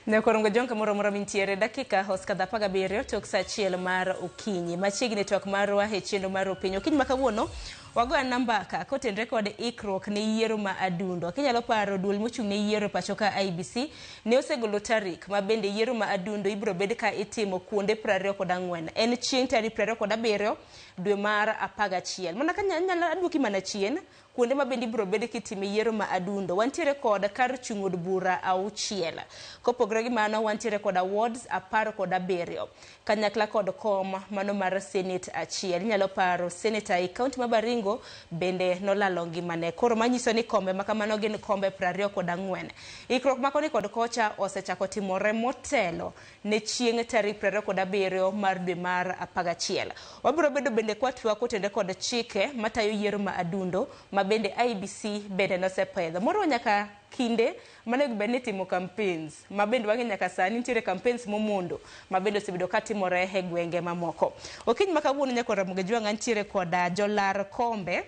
Nyakorongo jonka moro moro mintiere dakika osekadho 17 tok saa 1 mar okinyi. Machiegni twak marwa e chenro mar Opiny. Okinyi ma kawuono wagoyo ana mbaka kotenre kod ikruok ne yiero ma adundo. Kinyalo paro duol mochung' ne yiero e pacho ka IEBC ne osegolo tarik ma bende yiero ma adundo ibiro bed ka itimo kuonde 24. En chieng' tarik 27 dwe mar 11. Mana ka nyalo aduoki mana chien kuonde ma bende ibiro bed kitime yiero ma adundo. Wantiere kod kar chung' od bura 6. Kopogore gi mano, wantiere koda wards 17. Kanyakla kod kom mano mar Senate 1. Inyalo paro senator e kaunti ma Baringo bende nolalo ngimane. Koro manyiso ni kombe ma kamano gin kombe 24. Ikruok ma koni kod kocha osechako timore motelo ne chieng' tarik 27 mar dwe mar 11. Wabiro bedo bende kwatwak kotenore kod chike matayo yiero ma adundo ma bende IEBC bende nosepedho. Moriwo nyaka kinde manego bed ni itimo campaigns ma bende wang'e nyaka sani nitiere campaigns momondo ma bende osebedo katimore e gwenge mamoko. Okinyi ma kawuono nyakwa Ramogi Jwang'a nitiere koda jolar kombe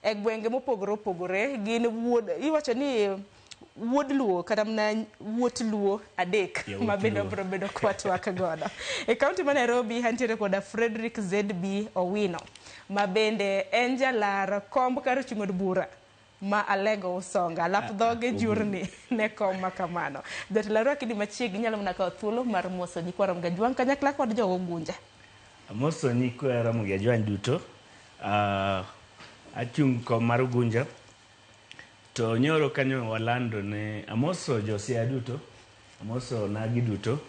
e gwenge mopogore opogore gin wuod iwacho ni wuod Luo kata mana wuot Luo 3 ma bende wabiro bedo kwatwak godo. E kaunti ma Nairobi antiere koda Frederick ZB Owino ma bende en jalar komb kar chung' od bura ma Alego Usonga. Lap dhoge jurni ne kom ma kamano. Jatelo arwaki di machiegni, inyalo mana kawo thuolo mar moso nyikwa Ramogi Ajwang' kanyakla kod jogo Ugunja. Amoso nyikwa Ramogi Ajwang' duto. Achung' kom mar Ugunja. To nyoro kanyo walando ne amoso jo Siaya duto, amoso onagi duto,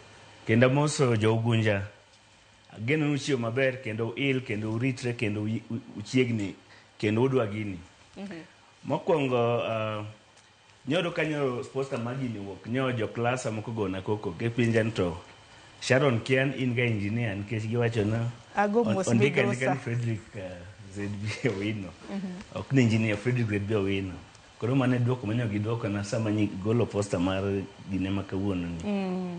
kendo amoso jo Ugunja. Ageno ni uchiew maber kendo uil kendo uritre kendo uchiegni kendo udwa gini. Mokwongo nyoro kanyo poster mar gini owuok, nyo jo klasa moko ogona koko gipenja ni to Sharon kia in ga engineer nikech giwacho na Ago mos ondika andika migosa. ni Frederick ZB Owino. Ok ni engineer Frederick ZB Owino. Koro mano e duoko manyo giduokona sama golo poster mar gine ma kawuono ni.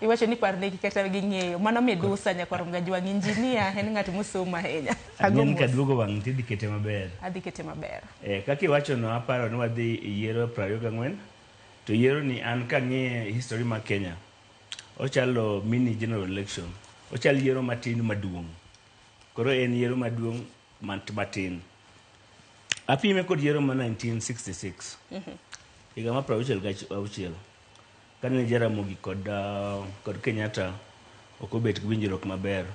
Iwacho ni parnegi kata ging'eyo. Mano midusa nyakwar Mgajwang'. Engineer en ng'at mosomo ahinya. Ago Ang'e ni mos. kaduogo wang' tidhi kete maber. Adhi kete maber. Kaka iwacho no aparo ni wadhi e yiero 24 to yiero ni an kang'iye history mar Kenya ochalo mini general election. Ochal yiero matin maduong'. Koro en yiero maduong' matin. Apime kod yiero ma 1966. Higa mar 66. Kane Jaramogi kod Kenyatta ok obet gi winjruok maber.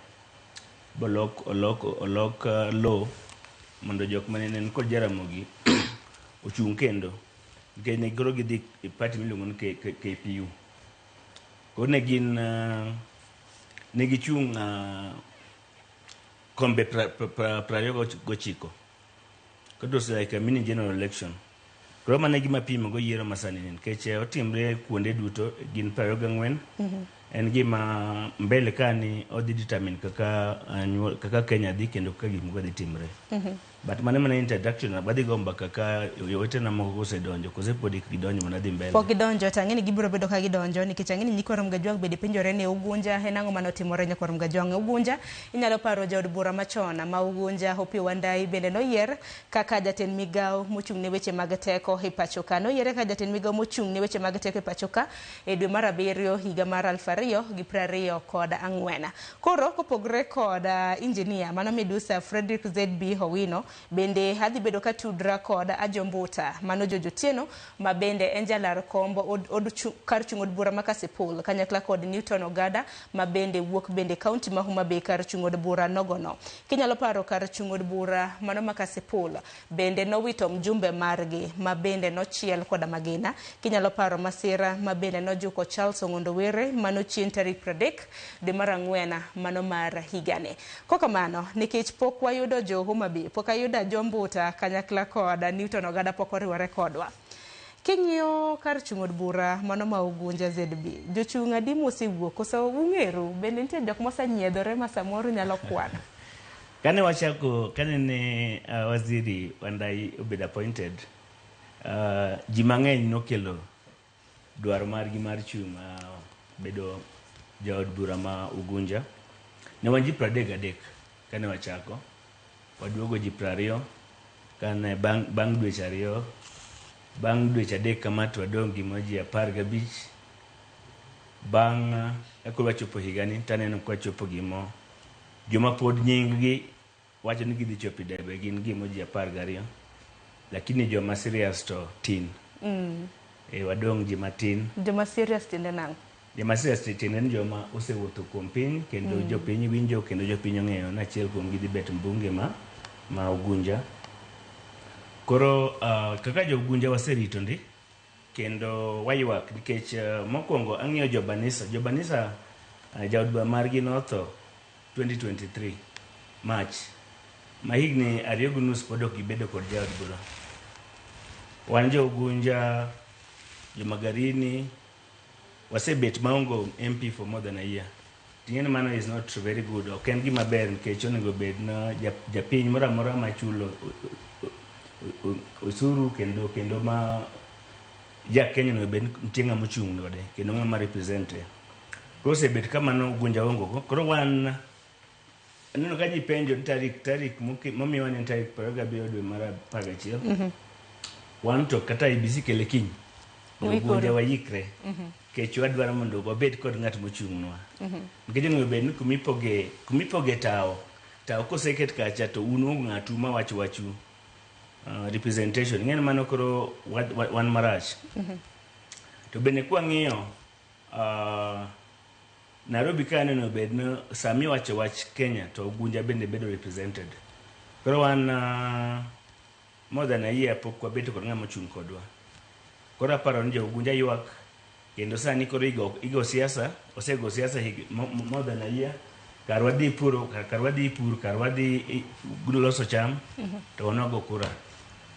Bolok olok olok law mondo jok mane en kod Jaramogi ochung' kendo. Nikech ne koro gidhi e party miluongo ni KPU. Koro ne gin ne gichung' kombe 29. It was like a mini general election. Koro mano e gima pimo go yiero masani ni nikech otimre kuonde duto gin 24. En gima mbele ka ni odhi determine kaka kaka Kenya dhi kendo kaka gik moko dhi timre. But mano mana introduction wadhi go mbaka ka owetena moko kosedonjo kose pod ok gidonjo mondo adhi mbele. Pok gidonjo to ang'e ni gibiro bedo ka gidonjo nikech ang'e ni nyikwa Ramogi Ajwang' bende penjore ni Ugunja en ang'o mane otimore nyakwar Ramogi Ajwang'. Ugunja inyalo paro jaod bura machon ma Ugunja Opiyo Wandayi bende noyier kaka jatend migawo mochung' ne weche mag teko e pacho ka. Noyiere kaka jatend migawo mochung' ne weche mag teko e pacho ka e dwe mar 7 higa mar 2024. Koro kopogore kod engineer mano midusa Frederick ZB Owino bende adhi bedo ka tudra kod Ajombuta mano George Otieno ma bende en jalar komb kar chung' od bura ma Kasipul kanyakla kod Newton Ogada ma bende wuok bende kaunti ma Homa Bay kar chung' od bura nogono. Kinyalo paro kar chung' od bura mano ma Kasipul bende nowito mjumbe margi ma bende nochiel koda magina. Kinyalo paro masira ma bende nojuko Charles Ong'ondo Were mano chieng' tarik 30 dwe mar 4 mano mar higani. Kokamano nikech pok wayudo jo Homa Bay, pok ayudo Ajombuta kanyakla kod Newton Ogada pok oriwore kodwa. King'iyo kar chung' od bura mano ma Ugunja ZB, jochung' adi mosewuok koso ung'eru bende nitie jok mosenyiedhore ma samoro nyalo kwano? Kane wachako, kane ne waziri Wandayi obedo appointed, ji mang'eny nokelo dwaro margi mar chung' bedo jaod bura ma Ugunja. Ne wan ji 33 kane wachako, waduogo ji 20 kane bang' dweche 2, bang' dweche 3 kama to wadong' gimo ji 15. Bang' ka koro wachopo higani taneno ka wachopo gimo joma pod nying gi wacho ni gidhi chopo e debe gin gimo ji 12, lakini joma serious to tin. E wadong' ji matin. Joma serious tiende nang'o? Joma serious tiende ni joma osewuotho kuom piny kendo jopiny winjo kendo jopiny ong'eyo ni achiel kuom gi dhi bet mbunge ma Ugunja. Koro kaka jo Ugunja waserito ndi kendo waywak nikech mokwongo ang'iyo jo Banisa. Jo Banisa jaod bura margi notho 2023 March ma higni 2.5 pod ok gibedo kod jaod bura. Wan jo Ugunja, jo Magarini wasebet maonge MP for more than a year. Ting'e ni mano is not very good. Ok en gima ber nikech onego bed na japiny moro amora machulo osuru kendo ma ja Kenya onego bed ni nitie ng'ama ochung' kode kendo ng'ama represent. Koro osebet kamano Ugunja onge go. Koro wan aneno ka ji penjo ni tarik momiwa ni en tarik 27 dwe mar 11. Wan to kata IEBC kele kiny. Ugunja wayikre. Nikech wadwaro mondo wabed kod ng'at mochung'nwa. Nikech onego bed ni kumipoge tawo, tawo koseket kacha to un onge ng'atu mawacho wachu representation. Ing'e ni mano koro wan marach. To bende kwang'iyo Nairobi ka aneno bed ni sami iwacho wach Kenya to Ugunja bende bedo represented. Koro wan more than a year pok wabedo kod ng'ama ochung' kodwa. Koro aparo ni jo Ugunja ywak kendo sani koro igo siasa, osego siasa more than a year. Kar wadhi puro, kar wadhi pur, kar wadhi loso cham, to wan wago kura.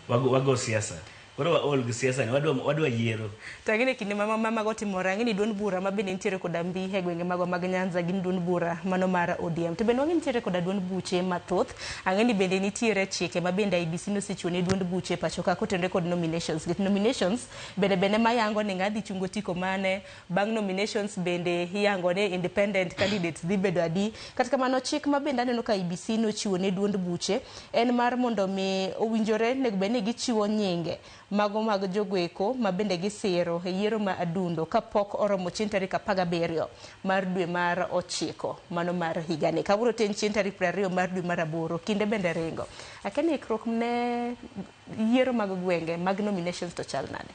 Wago siasa. Koro waol gi siasa ni, wadwa yiero. To ang'e ni kinde ma mago timore, ang'e ni duond bura ma bende nitiere koda mbi e gwenge magwa mag Nyanza gin duond bura mano mar ODM. To bende wang'e nitiere koda duond buche mathoth. Ang'e ni bende nitiere chike ma bende IEBC nosechiwo ne duond buche pacho ka kotenore kod nominations. Nikech nominations bende mayango ni ng'a dhi chungo otiko mane, bang' nominations bende iyango ni independent candidates dhi bedo adi. Kata kamano chik ma bende aneno ka IEBC nochiwo ne duond buche en mar mondo mi owinjore nego bed ni gichiwo nyinge mago mag jogoeko ma bende gisiro e yiero ma adundo kapok oromo chieng' tarik 17 mar dwe mar 9 mano mar higani. Kawuono to en chieng' tarik 20 mar dwe mar 8, kinde bende ringo. Akia ni ikruok ne yiero mag gwenge mag nominations to chal nade?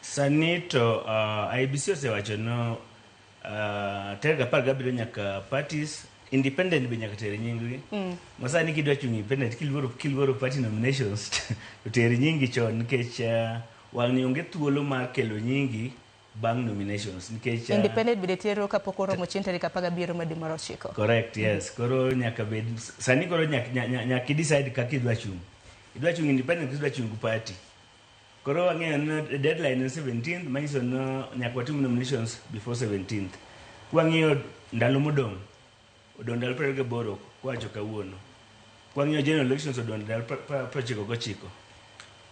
Sani to IEBC osewacho no tarik 17 nyaka parties independent be nyaka ter nying gi. Ma sani kidwa chung independent kiluoro party nominations to ter nyingi chon nikech wang' onge thuolo mar kelo nyingi bang' nominations nikech independent bende tero kapok oromo chieng' tarik 17 mar dwe mar 9. Correct, yes. Koro nyaka bed sani koro nyaka i decide kaka idwa chung. Idwa chung independent idwa chung party. Koro wang'eyo ni deadline en 17th manyiso ni nyaka watim nominations before 17th. Kwang'iyo ndalo modong', odong' ndalo 28 kwacho kawuono. Kwang'iyo general elections odong' ndalo 99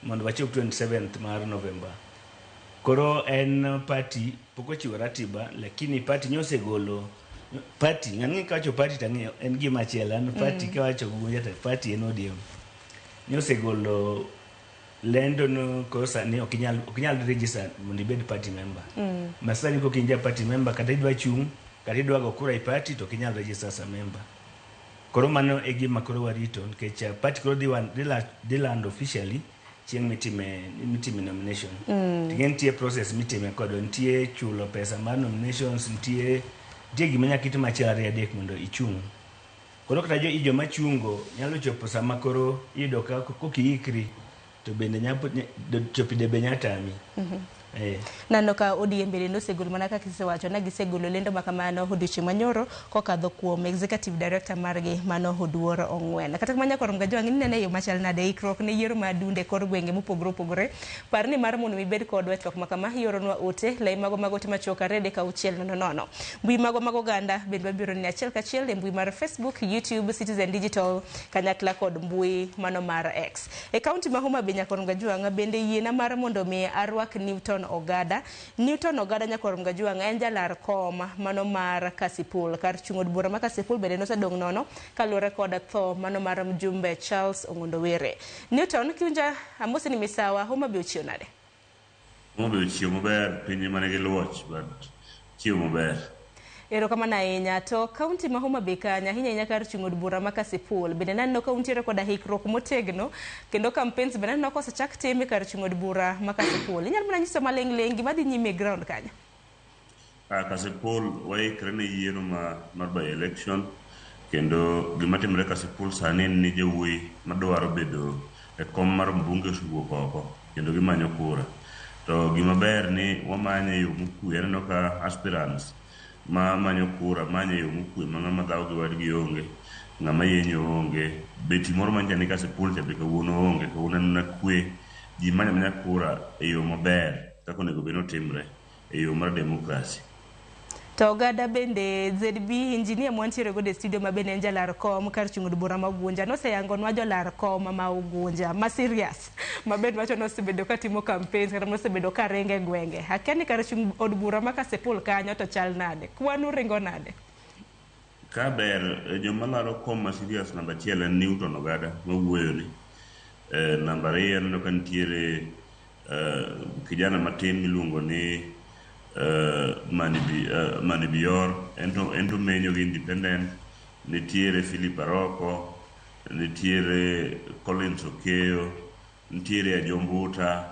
mondo wachop 27th mar November. Koro en party pok ochiwo ratiba, lakini party nyosegolo party ng'ani kawacho party tang'eyo en gima achiel an party kawacho Ugunja to party en ODM. Nyosegolo lendo no koro sani ok inyal register mondo ibed party member. Ma sani kok in ja party member kata idwa chung' kata idwa go kura e party to ok inyal register as a member. Koro mano e gima koro warito nikech party koro dhi lando officially chieng' mitime nomination. Ting'e nitie process mitime kodo, nitie chulo pesa mar nominations, nitie gima nyaka itim achiel ariyo adek mondo ichung'. Koro kata joma chungo nyalo chopo sama koro iyudo ka kok iikri to bende chopo debe nya tami. Nano ka ODM bende nosegolo mana kaka isewacho na gisegolo lendo makamano odiochieng' manyoro kokadho kuom executive director margi mano Oduor Ong'wen. Kata kamano nyakwarom Gajwang' inene e yo machal nade ikruok ne yiero ma adunde kor gwenge mopogore opogore. Par ni mar mondo ibed kodwa e twak makama ioronwa ote lai mago mag ote machuok 2 3 6 0 0. Mbui mago mag oganda bende wabiro ni achiel kachiel e mbui mar Facebook, YouTube, Citizen Digital kanyakla kod mbui mano mar X. E kaunti ma Homa Bay nyakwarom Gajwang' bende yiena mar mondo mi arwak Newton Ogada. Newton Ogada nyakwarom Gajwang' en jalar kom mano mar Kasipul. Kar chung' od bura ma Kasipul bende nosedong' nono kaluwore kod tho mano mar mjumbe Charles Ong'ondo Were. Newton, kiwinja amosi ni misawa, Homa Bay ochiew nade? Homa Bay ochiew maber, piny manigi luoch, but Chiemo maber. Erokamano ahinya. To kaunti ma Homa Bay kanyo, ahinya ahinya kar chung' od bura ma Kasipul, bende naneno ka untiere koda hikruok motegno, kendo campaigns bende naneno ka osechak tim e kar chung' od bura ma Kasipul. Inyalo mana nyiso maling' ling' gima dhi nyime e ground kanyo? Kasipul waikre ne yiero mar by election, kendo gima timore Kasipul sani en ni jowuoyi madwaro bedo e kom mar mbunge osewuok oko kendo gimanyo kura. To gima ber ni wamanye e yo mokwe. Aneno ka aspirants ma manyo kura manye e yo mokwe ma ng'ama dhawo gi wadgi onge, ng'ama yenyo onge. Beti moro manyicha ni Kasipul cha be kawuono onge, kawuono en mana kwe. Ji manyo amanya kura e yo maber kaka onego bed ni otimre e yo mar demokrasi. To oganda bende ZB engineer mwantiere godo e studio ma bende en jalar kom kar chung' od bura ma Ugunja noseyangonwa jolar kom ma Ugunja ma serious ma bende wacho ni osebedo ka timo campaigns kata mosebedo ka ringo e gwenge. Akia ni kar chung' od bura ma Kasipul kanyo to chal nade? Kwanu ringo nade? Ka ber, joma laro kom ma serious namba achiel en Newton Ogada mawuoyo ni. Namba ariyo aneno ka nitiere kijana matin miluongo ni Mani Bior, ento menyo gi independent. Nitiere Philip Aroko, nitiere Collins Okeyo, nitiere Ajombuta,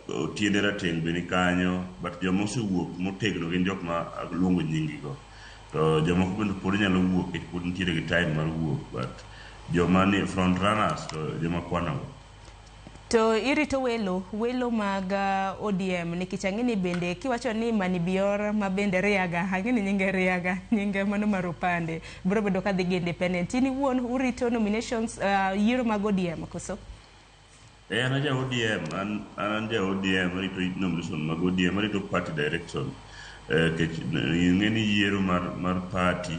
Otiende Rateng' be ni kanyo, but joma osewuok motegno gin jok ma aluongo nying go. To jomoko bende pod nyalo wuok nikech pod nitiere gi time mar wuok, but joma ni front runners to joma kwanogo. To irito welo mag ODM nikech ang'e ni bende kiwacho ni Mani Bior ma bende Riaga, ang'e ni nyinge Riaga, nyinge mano mar opande, biro bedo ka dhi gi independent. In iwuon urito nominations, yiero mag ODM koso? An ja ODM, an ja ODM, arito nomination mag ODM, arito party direction. Kech ing'e ni yiero mar party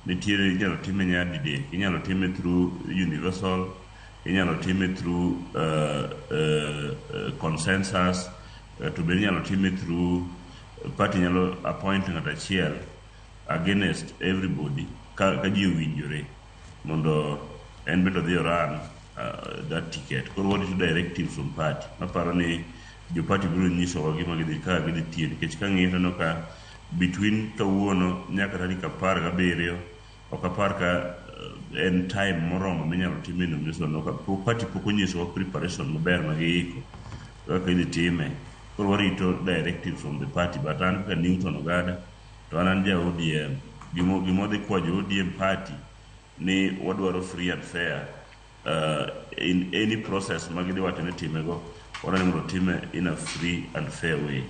nitiere inyalo time nyadidek, inyalo time through universal, inyalo time through consensus, to bende inyalo time through party nyalo appoint ng'ato achiel against everybody ka ji owinjore mondo en bende odhi oran that ticket. Koro warito directives from party. Maparo ni jo party biro nyisowa gima gidhi kaka gidhi tiyo nikech kang'iyo to aneno ka between kawuono nyaka tarik 17 ok apar ka en time moromo minyalo time nomination no. Party pok onyisowa preparation maber ma giiko kaka idhi time. Koro warito directives from the party, but an kaka Newton Ogada to an ja ODM. Gima wadhi kwayo jo ODM party ni wadwaro free and fair in any process ma gidhi wacho ni timego, wadwaro ni mondo otime in a free and fair way.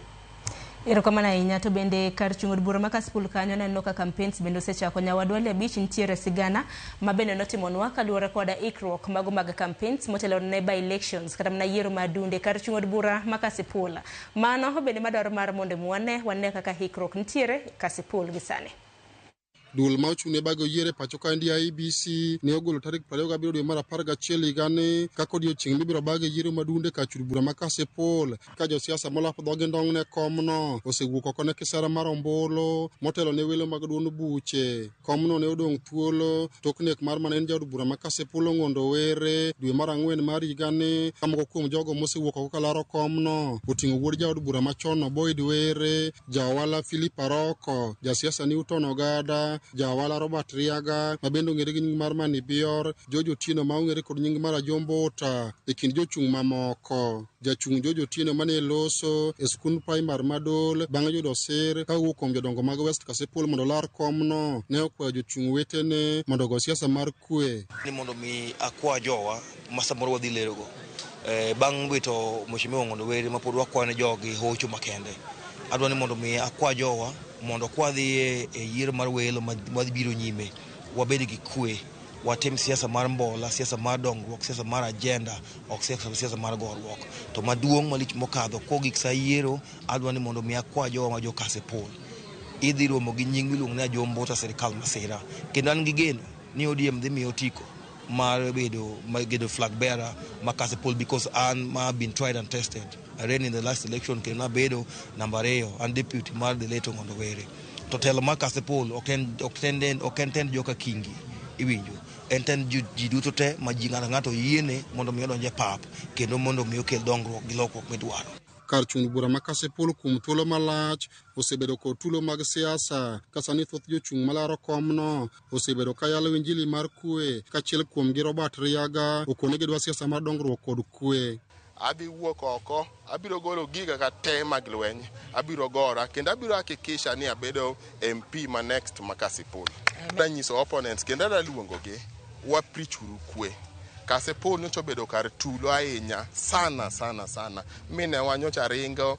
Erokamano ahinya. To bende kar chung' od bura ma Kasipul kanyo naneno ka campaigns bende osechako. Nyawadwa Abich nitiere sigana ma bende notimonwa kaluwore koda ikruok mago mag campaigns motelo ne by elections kata mana yiero mar dunde kar chung' od bura ma Kasipul. Mano bende madwaro mar mondo wane kaka ikruok nitiere Kasipul gi sani. Duol ma ochung' ne bago yiero e pacho kaendi IEBC ne ogolo tarik 27 dwe mar 11 higani kaka odiochieng' mibiro bage yiero madunde kar chul bura ma Kasipul ka josiasa molapo dhogi ndong' ne komno osewuok oko ne kisera mar ombulu motelo ne welo mag duond buche. Komno ne odong' thuolo tok nek mar mane en jaod bura ma Kasipul Ong'ondo Were dwe mar 4 mar higani ka moko kuom jogo mosewuok oko kalaro komno oting'o wuod jaod bura machon Boyd Were, jaohala Philip Aroko, jasiasa Newton Ogada, jaohala Robert Riaga ma bende ong'ere gi nying mar Mani Bior, George Otieno ma ong'ere kod nying mar Ajombo Uta e kind jochung' mamoko. Jachung' George Otieno mane loso e skund primar ma Dol bang' yudo sir ka owuok kuom jodongo mag West Kasipul mondo olar komno ne okwayo jochung' wetene mondo ogo siasa mar kwe. Ni mondo mi akwa jowa ma samoro wadhi lerogo bang' wito Mheshimiwa Ong'ondo Were ma pod wakwayo ne jogi hocho makende. Adwa ni mondo mi akwa jowa mondo kwadhi e yiero mar welo madhi biro nyime wabed gi kwe, watim siasa mar mbola, siasa mar dongruok, siasa mar agenda, ok siasa mar goruok. To maduong' malich mokadho kogik sa yiero, adwa ni mondo mi akwa jowa ma jo Kasipul idhi romo gi nying miluongo ni Ajombo ta sirikal masira, kendo an gi geno ni ODM dhi miyo otiko mar bedo flag bearer ma Kasipul because an ma been tried and tested. I ran in the last election kendo nabedo namba 2, an deputy mar the late Ong'ondo Were. To telo mar Kasipul ok en tend joka Kingi, iwinjo, en tend ji duto te ma ji ng'ato ng'ato yiene mondo mi odonj e pap kendo mondo mi okel dongruok gi lokruok midwaro. Kar chung' bura ma Kasipul kuom thuolo malach osebedo kod tulo mag siasa ka sani thoth jochung' malaro komno osebedo ka yalo injili mar kwe kaachiel kuomgi Robert Riaga okone gidwa siasa mar dongruok kod kwe. Adhi wuok oko, abiro golo giga ka te mag lweny, abiro gora kendo abiro hakikisha ni abedo MP ma next ma Kasipul. Adwa opponents kendo adwa luongogi, wa preach uru kwe. Kasipul nyocha obedo kar tulo ahinya sana sana sana. Minewa nyocha ringo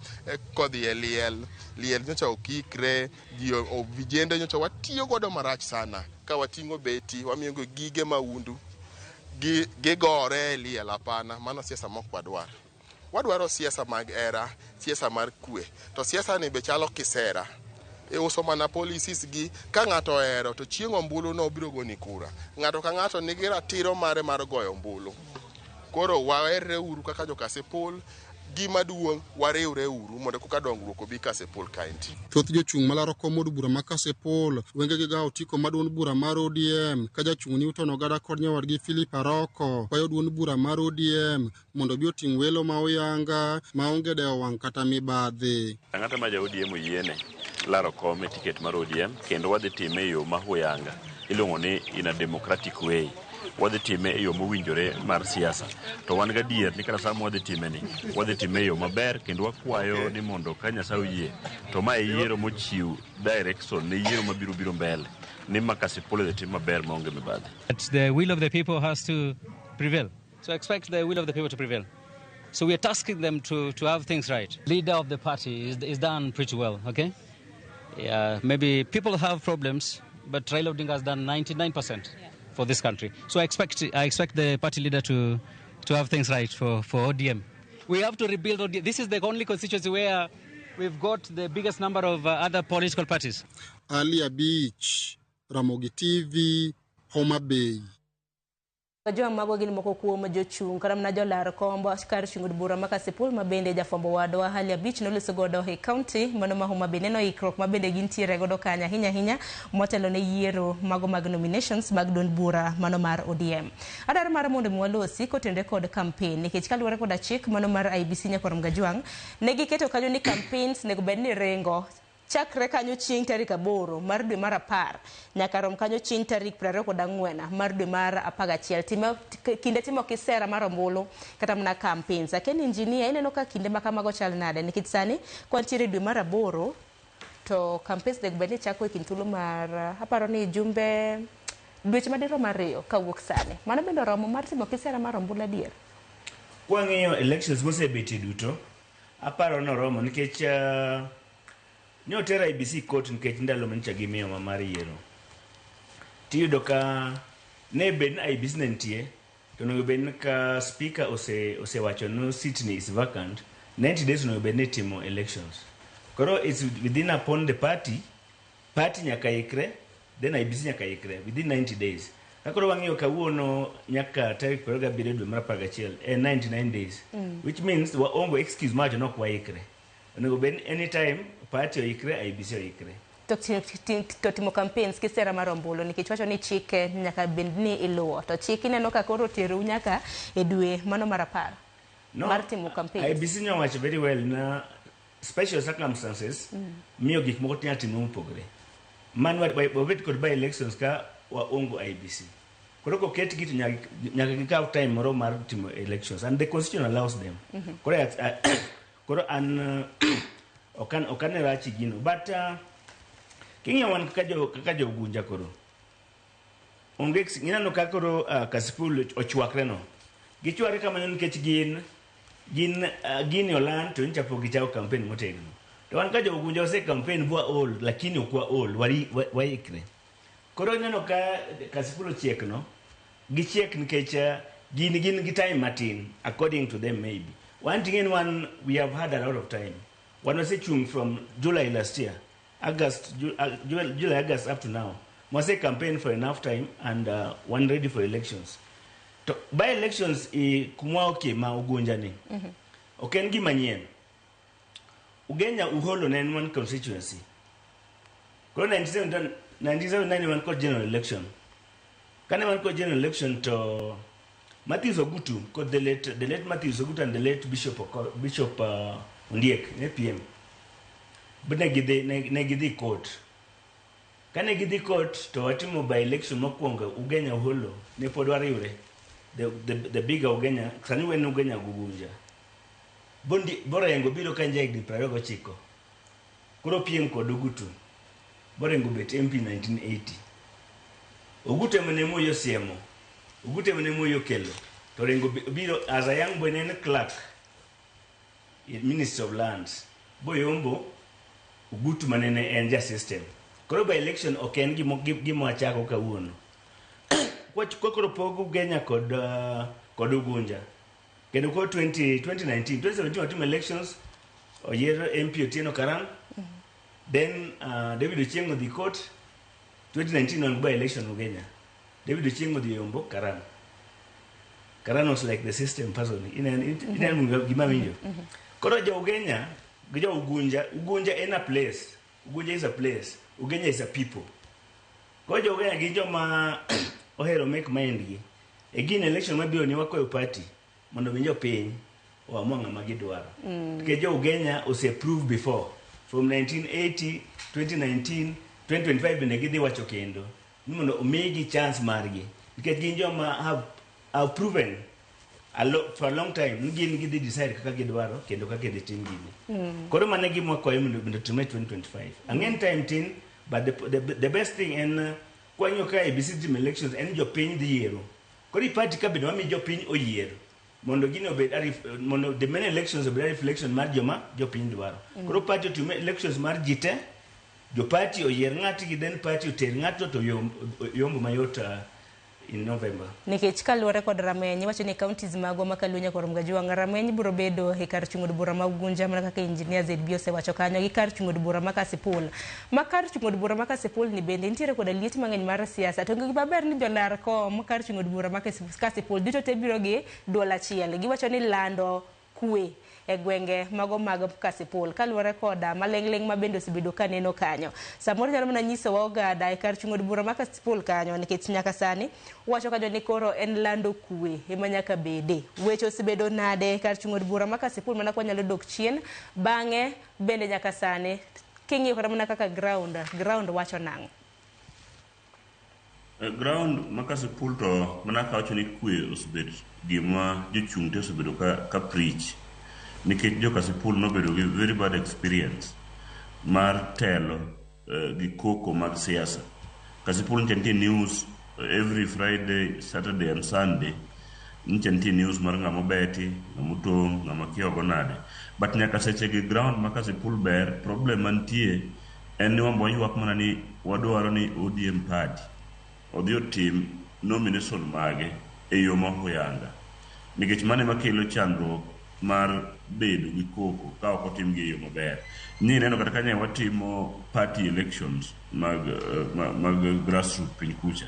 kodhi e liel, liel nyocha okikre, ji vijende nyocha watiyo godo marach sana. Ka wating'o beti, wamiyogo gige maundu, gigore e liel hapana, mano siasa mok wadwar. Wadwaro siasa mag hera, siasa mar kwe. To siasa ni be chalo kisera. Iuso mana policies gi ka ng'ato ohero to chieng' ombulu no obiro goni kura. Ng'ato ka ng'ato nigi ratiro mare mar goyo ombulu. Koro waherre uru kaka jo Kasipul, gima duong' wariwre uru mondo koka dongruok obi Kasipul kaendi. Thoth jochung' malaro kom od bura ma Kasipul wengegi ga otiko ma duond bura mar ODM ka jachung' Newton Ogada kod nyawadgi Philip Aroko kwayo duond bura mar ODM mondo obi oting' welo ma oyanga maonge dewo wang' kata mibadhi. Ang'ata ma ja ODM oyiene laro kom e tiket mar ODM kendo wadhi time e yo ma huyanga iluongo ni in a democratic way. Wadhi time e yo mowinjore mar siasa. To wan gadier ni kata sama wadhi time ni, wadhi time e yo maber kendo wakwayo ni mondo ka Nyasaye oyie to ma e yiero mochiw direction ne yiero mabiro biro mbele ni ma Kasipul idhi tim maber maonge mibadhi. But the will of the people has to prevail. So expect the will of the people to prevail. So we are tasking them to have things right. Leader of the party is done pretty well, okay? Yeah, maybe people have problems, but Raila Odinga has done 99% for this country. So I expect the party leader to have things right for ODM. We have to rebuild ODM. This is the only constituency where we've got the biggest number of other political parties. Ali Abich, Ramogi TV, Homa Bay. Joma mago gin moko kuom jochung' kata mana jolar komb kar chung' od bura ma Kasipul ma bende jafwambo wadwa Hali Abich noloso godo e kaunti mano ma Homa Bay neno ikruok ma bende gintiere godo kanyo ahinya ahinya motelo ne yiero mago mag nominations mag duond bura mano mar ODM. Adwaro mar mondo mi walosi kotenore kod campaign nikech kaluwore koda chik mano mar IEBC nyakwar Mgajwang' ne giketo kanyo ni campaigns nego bed ni ringo chakre kanyo chieng' tarik 8 mar dwe mar 10 nyaka rom kanyo chieng' tarik 24 mar dwe mar 11 timo kinde timo kisera mar ombulu kata mana campaigns. Akia ni engineer ineno ka kinde ma kamago chal nade nikech sani kwantiere dwe mar 8 to campaigns onego bed ni chako e kind thuolo mar aparo ni jumbe dweche madirom 2 kawuok sani. Mano bende oromo mar timo kisera mar ombulu adier? Kwang'iyo elections mosebetie duto, aparo ni oromo nikech ne oter IEBC court nikech ndalo manyicha gimiyowa mar yiero. Tiyudo ka ne bed ni IEBC ne nitie, to onego bed ni ka speaker osewacho ni seat ni is vacant, 90 days onego bed ni itimo elections. Koro it's within upon the party, party nyaka ikre, then IEBC nyaka ikre within 90 days. Ka koro wang'iyo kawuono nyaka tarik 27 dwe mar 11 en 99 days, which means waonge excuse mar wacho ni ok waikre. Onego bed ni anytime party oikre, IEBC oikre. To timo campaigns kisera mar ombulu nikech wacho ni chike nyaka bed ni iluwo to chik ineno ka koro oterou nyaka e dwe mano mar 10 No, mar timo campaigns. IEBC nyowacho very well na special circumstances miyo gik moko nyalo timore mopogore. Man wabet kod by elections ka waongo IEBC. Koro koketgi to nyaka gikaw time moro mar timo elections and the constitution allows them. Koro an ok ane rach e gino but king'iyo wan kaka jo Ugunja koro onge ineno ka koro Kasipul ochwakre no gichwakre kamano nikech gin gini oland to nyocha pok gichako campaign motegno to wan ka jo Ugunja ose campaign bwa ol lakini ok waol waikre koro ineno ka Kasipul ochiek no gichiek nikech gin gi time matin according to them maybe one thing in one we have had a lot of time wan wasechung from July last year August, July, August up to now mwase campaign for enough time and one ready for elections to by elections i kumwa oke ma Ugunja ni ok en gima nyien. Ugenya Uholo ne en one constituency koro 97 1979 wan kod general election kane wan kod general election to Matthews Ogutu kod the late Matthews Ogutu and the late Bishop Ondiek ne piem. But ne gidhi court. Kane gidhi court to watimo by election mokwongo Ugenya Holo ne pod wariwre. The bigger Ugenya, sani wen Ugenya Gugunja. Bondi Borengo biro ka en jahigni 29. Koro piem kod Ogutu. Borengo bet MP 1980. Ogutu ema ne Moi osiemo. Ogutu ema ne Moi okelo. To Orengo biro as a young boy, ne en clerk in Ministry of Lands. Boyombo Ogutu manene en ja system. Koro by election ok en gima wachako kawuono. Kwa koro pog Ugenya kod Ugunja. Kendo koro 20, 2019, 2017 watimo elections, oyier MP Otieno Karang. Then David Ochieng odhi court. 2019 wan by election Ugenya. David Ochieng odhi yombo Karan. Karan was like the system person. Inen gima winjo. Koro jo Ugenya gi jo Ugunja, Ugunja en a place. Ugunja is a place. Ugenya is a people. Koro jo Ugenya gin joma ohero make mind gi. E gin election mabiro ni wakwayo party mondo mi jopiny oamua ng'ama gidwaro. Nikech jo Ugenya ose prove before from 1980, 2019, 2025 bende gidhi wacho kendo ni mondo omigi chance margi nikech gin joma have proven for a long time ni gin gidhi decide kaka gidwaro kendo kaka idhi tim gini. Koro mano e gima wakwayo mondo timre 2025. Ang'e ni time tin, but the best thing en kwang'iyo ka IEBC timo elections en jopiny dhi yiero. Koro i party ka bende wami jopiny oyiero mondo gini obed mondo the many elections obed a reflection mar joma jopiny dwaro. Koro party otim elections mar ji te, jo party oyier ng'atgi, then party oter ng'ato to yombo mayot in November. Nikech kaluwore kod rameny, iwacho ni counties magwa ma Kaluo nyaka Kajwang', rameny biro bedo e kar chung' od bura ma Ugunja, mana kaka Engineer ZB osewacho kanyo, gi kar chung' od bura ma Kasipul. Ma kar chung' od bura ma Kasipul ni bende nitiere koda liet mang'eny mar siasa. To gima ber ni jolar kom kar chung' od bura ma Kasipul duto te biro gi duol achiel. Giwacho ni lando kwe e gwenge mago mag Kasipul kaluwore koda maling'ling' ma bende osebedo kaneno kanyo. Samoro nyalo mana nyisowa oganda e kar chung' od bura ma Kasipul kanyo, nikech nyaka sani wacho kanyo ni koro en lando kwe ema nyaka bede. Weche osebedo nade e kar chung' od bura ma Kasipul mana kwa nyalo dok chien bang'e bende nyaka sani king'iyo kata mana kaka ground wacho nang'o? Ground ma Kasipul to mana kawacho ni kwe osebet gima jochung' te osebedo ka preach, nikech jo Kasipul nobedo gi very bad experience mar telo gi koko mag siasa. Kasipul nyicha nitie news every Friday, Saturday and Sunday. Nyicha nitie news mar ng'ama obeti, ng'ama otong', ng'ama kia ogo nade. But nyaka seche gi ground ma Kasipul ber, problem mantie en ni wambo waywak mana ni wadwaro ni ODM party odhi otim nomination mage e yo ma huyanga. Nikech mano ema kelo chandruok mar bedo gi koko ka ok otimgi e yo maber. Ni neno kata ka ne watimo party elections mag grassroots piny kucha.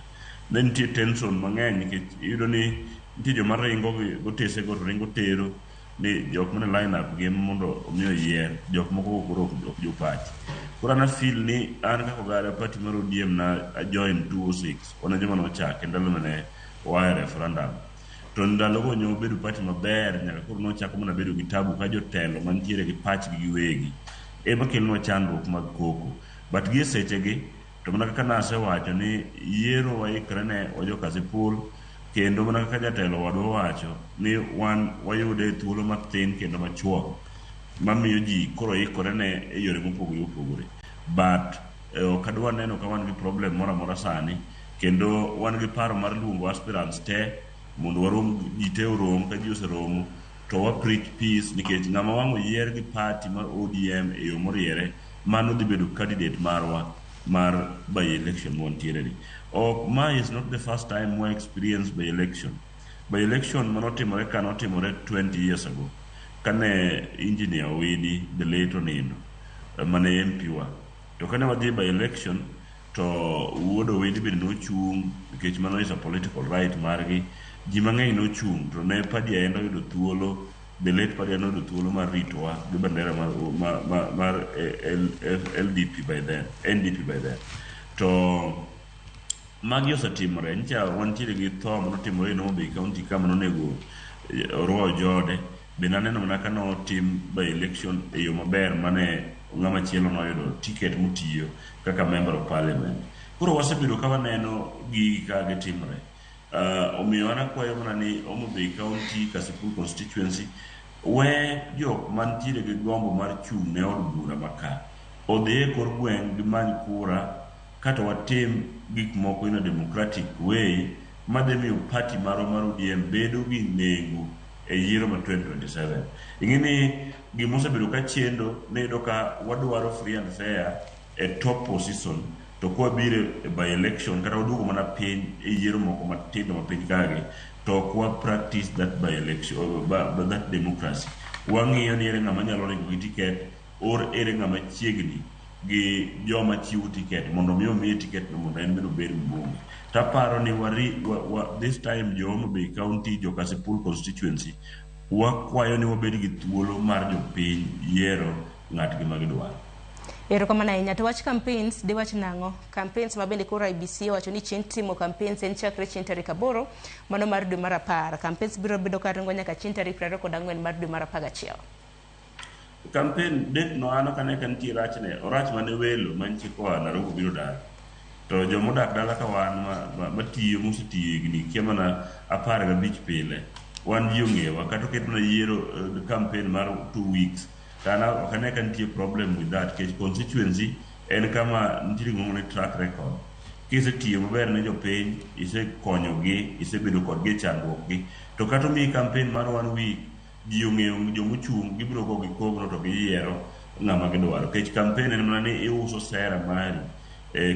Ne nitie tension mang'eny nikech iyudo ni nitie joma ringo gi otese go to ringo tero ni jok mane line up gi mondo omi oyier, jok moko koro ok jo party. Koro an a feel ni an kaka oganda party mar ODM na a join 2006, wan e joma nochake ndalo mane oa e referendum. To ndalogo ne obedo party maber nyaka koro nochako mana bedo gi tabu ka jotelo mantiere gi pachgi giwegi ema kelonwa chandruok mag koko. But gi e sechegi to mana kaka nasewacho ni yiero waikre ne wa jo Kasipul, kendo mana kaka jatelo wadwa owacho ni wan wayude e thuolo mathin kendo machuok mamiyo ji koro ikore ne e yore mopogore opogore. But ok adwa neno ka wan gi problem moro amora sani, kendo wan gi paro mar luongo aspirants te mondo warom, ji te orom. Ka ji oseromo to wa preach peace, nikech ng'ama wang' oyier gi party mar ODM e yo moriere, mano dhi bedo candidate marwa mar by election mwantiere ni. Ok ma is not the first time we experience by election. By election manotimore ka notimore 20 years ago kane Engineer Owidi the late onindo, mane MP wa, to kane wadhi by election to wuod Owidi bende nochung', nikech mano is a political right margi. Ji mang'eny nochung' to ne Padi Aenda oyudo thuolo, the late Padi Aenda oyudo thuolo mar ritowa gi bandera mar LDP by then, NDP by then. To magi osetimore nyicha wantiere gi tho manotimore e Homa Bay County kama nonego Orwa Ojode. Be naneno mana ka notim by election e yo maber mane ng'ama chielo noyudo ticket motiyo kaka member of parliament. Koro wasebedo ka waneno gigi ka gitimre. Omiyo an akwayo mana ni Homa Bay County, Kasipul constituency, we jok mantiere gi gombo mar chung' ne od bura maka odhi e kor gweng' gimany kura kato watim gik moko in a democratic way madhi miyo party marwa mar ODM bedo gi nengo e yiero ma 2027. Ing'e ni gimosebedo ka chendo niyudo ka wadwaro free and fair e top position to kwabiro e by election kata waduogo mana piny e yiero moko matindo ma piny kagi to ok wa practice that by election that democracy. Wang'iyo ni ere ng'ama nyalo ringo gi ticket or ere ng'ama chiegni gi joma chiwo ticket mondo mi omiye ticket no mondo en bende obed mbunge. Taparo ni wari, wa, wa, this time jo Homa Bay County, jo Kasipul constituency wakwayo ni wabed gi thuolo mar jopiny yiero ng'atgi ma gidwaro. Erokamano ahinya. To wach campaigns, diwach nang'o? Campaigns ma bende koro IEBC owacho ni chieng' timo campaigns en chakre chieng' tarik 8 mano mar dwe mar 10. Campaigns biro bedo karingo nyaka chieng' tarik 24 mar dwe mar 11. Campaign date no an ok ane ka nitie rachne, orach mane welo mantie koa Nairobi biro dala. To jomodak dala ka wan matiyo mosetiyo higni kia mana 15 pile, wan ji ong'ewa kata oket mana yiero campaign mar 2 weeks to an ok ane ka nitie problem with that nikech constituency en kama nitiere gimoro ni track record. Kisetiyo maber ne jopiny, isekonyogi, isebedo kodgi e chandruok gi, to kata omiyi campaign mar 1 week, ji ong'eyo jomochung' gibiro go gi kogno to giyiero ng'ama gidwaro. Nikech campaign en mana ni iuso sera mari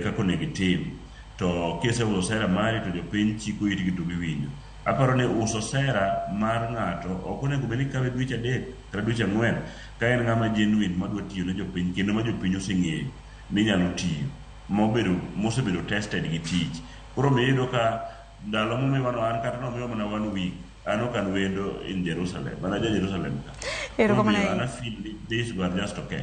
kaka onego itim. To kiseuso sera mari to jopiny chiko itgi to giwinjo. Aparo ni uso sera mar ng'ato ok onego bed ni kawe dweche 3 kata dweche 4 ka en ng'ama genuine madwa tiyo ne jopiny kendo ma jopiny oseng'eyo ni nyalo tiyo mosebedo tested gi tich. Koro omiyo iyudo ka ndalo momiwa no an kata nomiwa mana 1 week an ok an wendo in Jerusalem, mana ja Jerusalem ka. Erokamano Omiyo an ahinya. I feel ni this were just okay.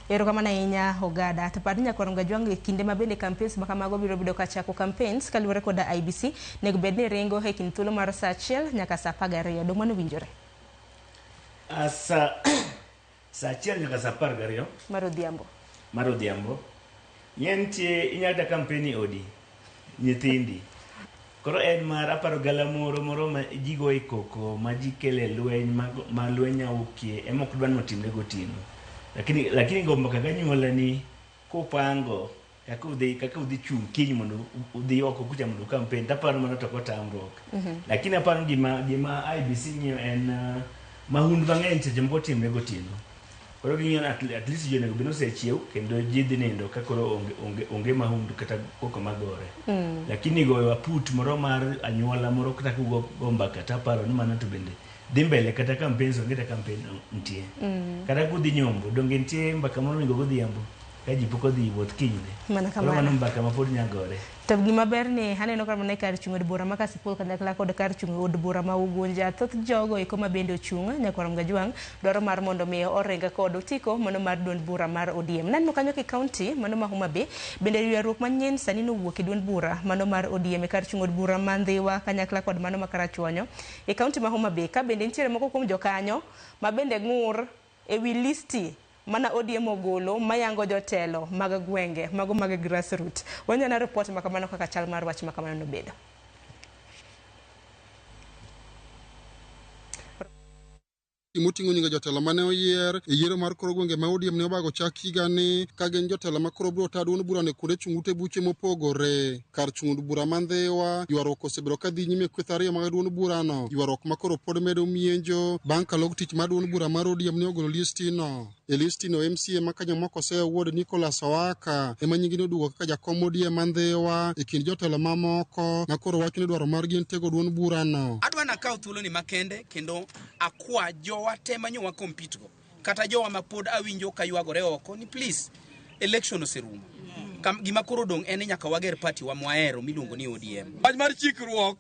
Erokamano ahinya Ogada. To par ni nyakwar Ngajwang' e kinde ma bende campaigns ma kamago biro bedo ka chako campaigns kaluwore koda IEBC nego bed ni ringo e kind thuolo mar saa 1 nyaka saa 12. Dong' mano winjore? Sa 1 nyaka saa 12 mar odhiambo. Mar odhiambo. Ing'e nitie inyalo kata campaign e odi nyithindi. Koro en mar aparo galamoro moro ma ji goye koko ma ji kele lweny ma lweny nyawuokie ema ok dwa ni otimre gotieno. Lakini gombo kaka anyuola ni kupango kaka udhi chung' kiny mondo udhi oko kucha mondo campaign taparo mano to ok otamruok. Lakini aparo gima IEBC ng'iyo en mahundu mang'eny seche moko timre gotieno. Koro ging'iyo ni at least ji onego bed ni osechiew kendo ji dhi nindo ka koro onge mahundu kata koko magore. Lakini goyo aput moro mar anyuola moro kata kugo go mbaka taparo ni mano to bende dhi mbele kata campaigns onge kata campaign nitie. Kata kudhi nyombo donge nitie mbaka moro onego godhiambo ka ji pok odhi wuoth kinyne. Mana Koro kamano. mano mbaka ma pod nyagore. To gima ber ni aneno ka mana e kar chung' od bura ma Kasipul kanyakla kod kar chung' od bura ma Ugunja thoth jogo eko ma bende ochung' nyakwar Ngajwang' dwaro mar mondo mi oring kod otiko mano mar duond bura mar ODM. Naneno kanyo ki county mano ma Homa Bay bende ywaruok manyien sani nowuok e duond bura mano mar ODM e kar chung' od bura ma Ndhiwa kanyakla kod mano ma Karachuonyo e county ma Homa Bay ka bende nitiere moko kuom jokanyo ma bende ng'ur e wi listi mana ODM ogolo mayango jotelo mag gwenge mago mag grassroots. Wanyalo report makamano kaka chal mar wach makamano nobedo. Moting'o nyinge jotelo mane oyier e yiero mar kor gwenge ma ODM ne obago chak higani ka gin jotelo ma koro biro ta duond burano e kuonde chung' ute buche mopogore. Kar chung' od bura ma Ndhiwa, ywaruok osebedo ka dhi nyime e kweth ariyo mag duond burano, ywaruok ma koro pod medo mienjo bang' ka log tich mar duond bura mar ODM ne ogolo listino. E listino MCA ma Kanyamwa Kosea wuod Nicholas Owaka ema nyinge noduogo kaka jakom ODM ma Ndhiwa e kind jotelo mamoko ma koro wacho ni dwaro margi en tego duond burano. Adwa nakaw thuoloni makende kendo akwa jowa te manyo wa compete go kata jowa ma pod awinjo ka ywagore oko ni please election oserumo. Gima koro odong' en ni nyaka wager party wa mwahero miluongo ni ODM. Wach mar chikruok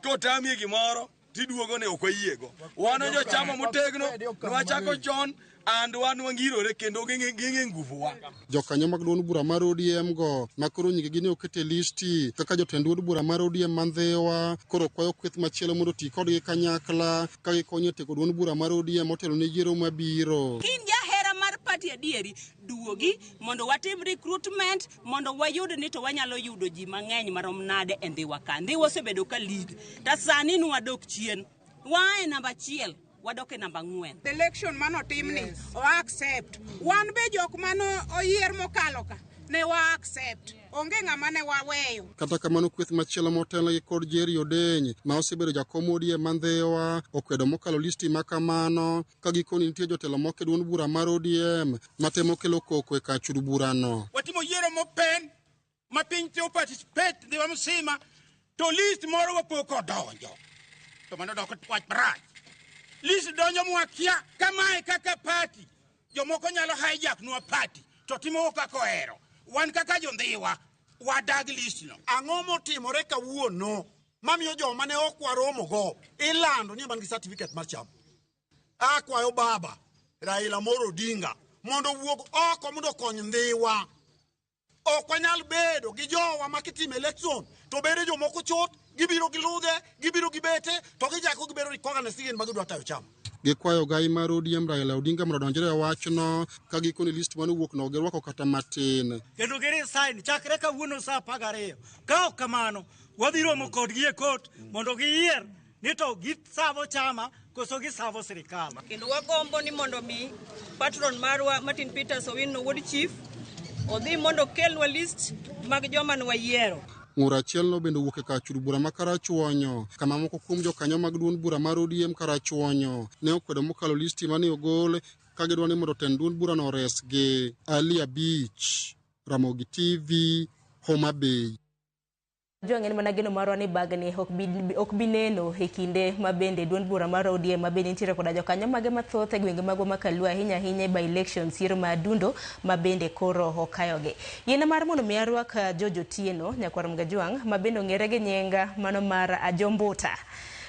kotamie gimoro tiduogo ne ok wayiego. Wan jochama motegno, nwachako chon And wan wangirore kendo ging'e nguvu wa. Jokanyo mag duond bura mar ODM go ma koro nyingegi ne oket e listi kaka jotend duond bura mar ODM ma Ndhiwa koro kwayo kweth machielo mondo oti kodgi kanyakla ka gikonyo e tego duond bura mar ODM motelo ne yiero mabiro. Kin jahera mar party adieri, duogi mondo watim recruitment mondo wayud ni to wanyalo yudo ji mang'eny marom nade e Ndhiwa ka. Ndhiwa osebedo ka lead, to sani nwadok chien. Waa e namba 1, wadok e namba 4. Election manotimni yes. O accept. Wan be jok mano oyier mokalo ka ne wa accept. Onge ng'ama ne waweyo. Kata kamano kweth machielo motelnegi kod Jerry Odeny ma osebedo jakom ODM ma Ndhiwa okwedo mokalo listi ma kamano ka gikoni nitie jotelo moko e duond bura mar ODM matemo kelo koko e kar chud burano. Watimo yiero mopen ma piny te oparticipate Ndhiwa msima to list moro wapok odonjo. To mano doko wach marach. List donjo mwakia kamae kaka party. Jomoko nyalo hijack nwa party to timo kaka ohero. Wan kaka jondhiwa wadag list no. Ang'o motimore kawuono mamiyo joma ne ok waromogo ilando ni man gi certificate mar chama? Akwayo baba Raila Amolo Odinga mondo owuog oko mondo okony Ndhiwa. Ok wanyal bedo gi jowa ma kitimo election to bedo jomoko chot, gibiro gi ludhe, gibiro gi bete, to gichako gibedo recognized gin ma gidwa tayo chama. Gikwayo gai mar ODM Raila Odinga mondo odonjre e wachno ka gikoni list mane owuok no ok girwako kata matin. Kendo gi resign chakre kawuono saa 12. Ka ok kamano, wadhi romo kodgi e court mondo giyier ni to gisavo chama koso gisavo sirikal. Kendo wagombo ni mondo mi patron marwa Martin Peters Owino wuod chief odhi mondo okelnwa list mag joma ne wayiero. Ng'ur achielno bende owuok e kar chud bura ma Karachuonyo, kama moko kuom jokanyo mag duond bura mar ODM Karachuonyo ne okwedo mokalo listi mane ogol ka gidwa ni mondo tend duond burano oresgi. Ali Abich, Ramogi TV, Homa Bay. Jwang' en mana geno marwa ni bagni ok bi neno e kinde ma bende duond bura mar ODM ma bende nitiere koda jokanyo mage mathoth e gwenge magwa ma Kalua, ahinya ahinya e by elections yiero ma Adundo ma bende koro okayogi. Yien mar mondo mi arwak George Otieno nyakwar Mgajwang' ma bende ong'ere gi nying mano mar Ajombuta.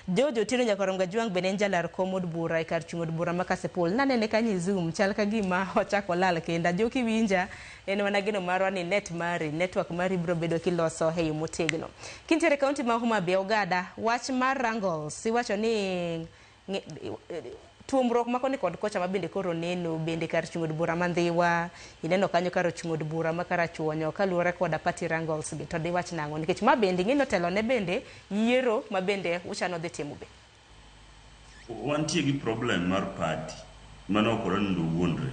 George Otieno nyakwar Mgajwang' bende en jalar kom od bura e kar chung' od bura ma Kasipul. Nanene kanyo e Zoom, chal ka gima ochako lal kendo. Ajoki winja, en mana geno marwa ni net mari, network mari biro bedo kiloso e yo motegno. Kintiere kaunti ma Homa Bay, Ogada, wach mar wrangles, iwacho ni tuomruok ma koni kod kocha ma bende koro neno bende kar chung' od bura ma Ndhiwa, ineno kanyo kar chung' od bura ma Karachuonyo kaluwore koda party wrangles gi, to diwach nang'o? Nikech ma bende ing'e ni otelo ne bende yiero ma bende uchano dhi timo be. Wantie gi problem mar party mano ok wadwa ni mondo owuondre.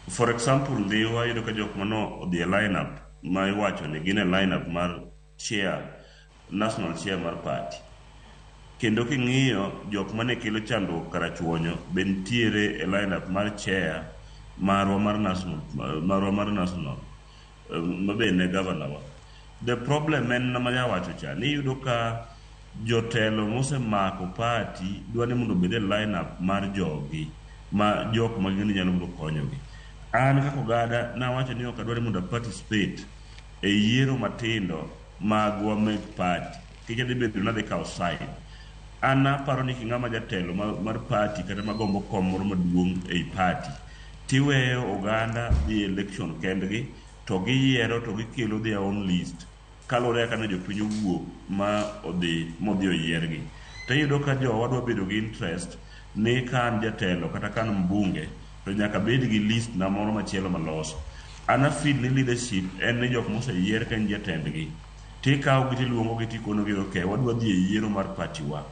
For example, Ndhiwa iyudo ka jok mano odhi e lineup ma iwacho ni gin e lineup mar chair, national chair mar party. Kendo king'iyo jok mane kelo chandruok Karachuonyo be nitiere e lineup mar chair marwa mar national, marwa mar national ma be ne governor wa. The problem en ma jawacho cha ni iyudo ka jotelo mosemako party dwa ni mondo obed e lineup mar jogi ma jok ma gini nyalo biro konyogi. An kaka ogada nawacho ni ok adwar ni mondo a participate e yiero matindo magwa meg party nikech adhi bedo ni adhi kawo side. An aparo ni king'ama jatelo mar party kata magombo kom moro maduong' ei party tiweyo oganda dhi election kendgi to giyiero to gikelo their own list kaluwore kaka ne jopiny owuok ma odhi modhi oyiergi. To iyudo ka jowa dwa bedo gi interest ni ka an jatelo kata ka an mbunge to nyaka abed gi list na moro machielo maloso. An a feel ni leadership en ni jok moseyier ka in jatendgi tikawogi tiluongogi tikonogi okay, wadwa dhi e yiero mar party wa.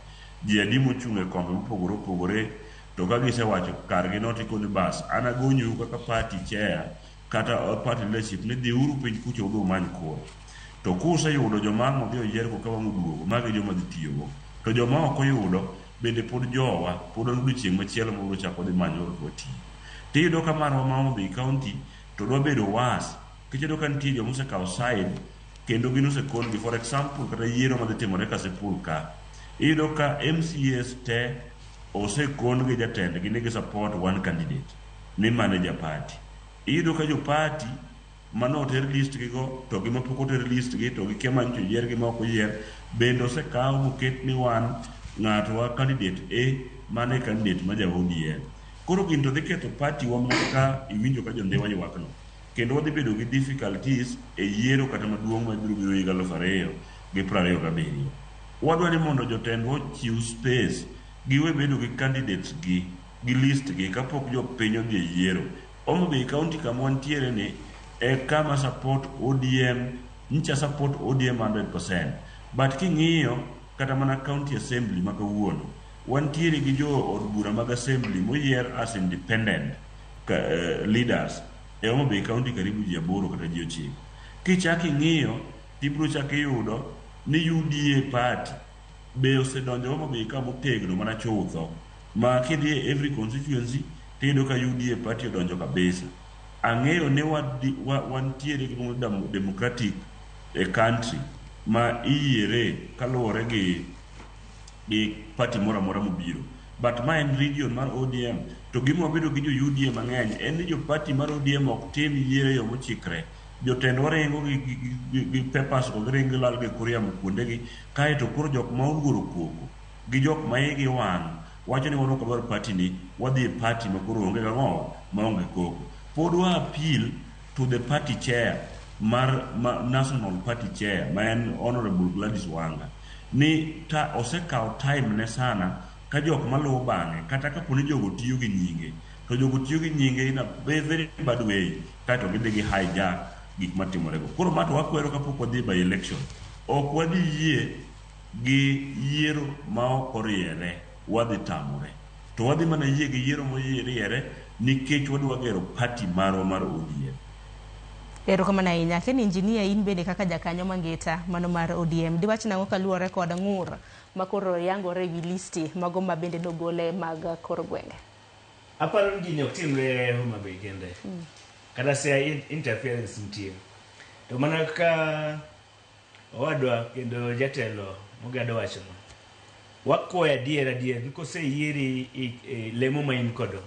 Ji adi mochung' e kombe mopogore opogore to ka gisewacho kargi no tikoni bas an agonyou kaka party chair kata party leadership ni dhiuru piny kucha udhi umany kura. To kuseyudo joma ang' odhi oyiergo ka wang' oduogo, magi joma dhi tiyogo. To joma ok oyudo bende pod jowa, pod wan odiochieng' machielo ma wabiro chako wadhi manyo kaka watiyo. Tiyudo ka marwa ma Homa Bay County to dwa bedo worse, nikech iyudo ka nitie joma osekawo side kendo gin osekon gi. For example, kata yiero madhi timore Kasipul ka, iyudo ka MCAs te osekon gi jatendgi ni gi support one candidate, ni mane ja party. Iyudo ka jo party mane oter list gi go to gi mapok oter list gi to gikia manyo oyier gi ma ok oyier bende osekaw moket ni wan ng'ato wa candidate A mane candidate ma ja ODM. Koro gini to dhi ketho party wa mana ka iwinjo ka jo-Ndhiwa ywak no. Kendo wadhi bedo gi difficulties e yiero kata maduong' mabiro biro higa 2027. Wadwa ni mondo jotendwa ochiw space giwe bedo gi candidates gi gi list gi kapok jopiny odhi e yiero. Homa Bay County kama wantiere ni e kama support ODM nyicha support ODM 100%. But king'iyo kata mana county assembly ma kawuono wantiere gi jo od bura mag assembly moyier as independent leaders e Homa Bay County karibu ji 8 kata ji 9. Kichak ing'iyo tibiro chak iyudo ni UDA party be osedonjo Homa Bay ka motegno mana chutho ma kidhi e every constituency tiyudo ka UDA party odonjo kabisa. Ang'eyo ni wantiere gi democratic e country ma iyiere kaluwore gi party moro amora mobiro. But ma en region mar ODM to gima wabedo gi jo UDA mang'eny en ni jo party mar ODM ok tim yiero e yo mochikre. Jotendwa ringo gi papers go giringo gilal gi kor yamo kuondegi kaeto koro jok ma oluoro koko gi jok ma igi wang' wacho ni wan ok wadwar party ni wadhi e party ma koro onge gang'o maonge koko. Pod wa appeal to the party chair mar national party chair ma en Honorable Gladys Wanga ni ta osekawo time ne sana ka jok maluwo bang'e kata kapo ni jogo tiyo gi nyinge to jogo tiyo gi nyinge in a very, very bad way kaeto gidhi gi hijack gik matimore go. Koro ma to wakwero kapok wadhi by election. Ok wadhi yie gi yiero ma ok oriere, wadhi tamore. To wadhi mana yie gi yiero moriere nikech wadwa gero party marwa mar ODM. Erokamano ahinya. Ken Engineer, in bende kaka jakanyo mangita mano mar ODM, diwach nang'o kaluwore kod ng'ur makoro yangore ewi listi mago ma bende nogole mag kor gwenge? Aparo ni gini ok timre Homa Bay kende. Kata Siaya interference nitie. To mana ka owadwa kendo jatelo Mogado wachono, wakwayo adier adier ni koseyieri e lemo ma in kodo,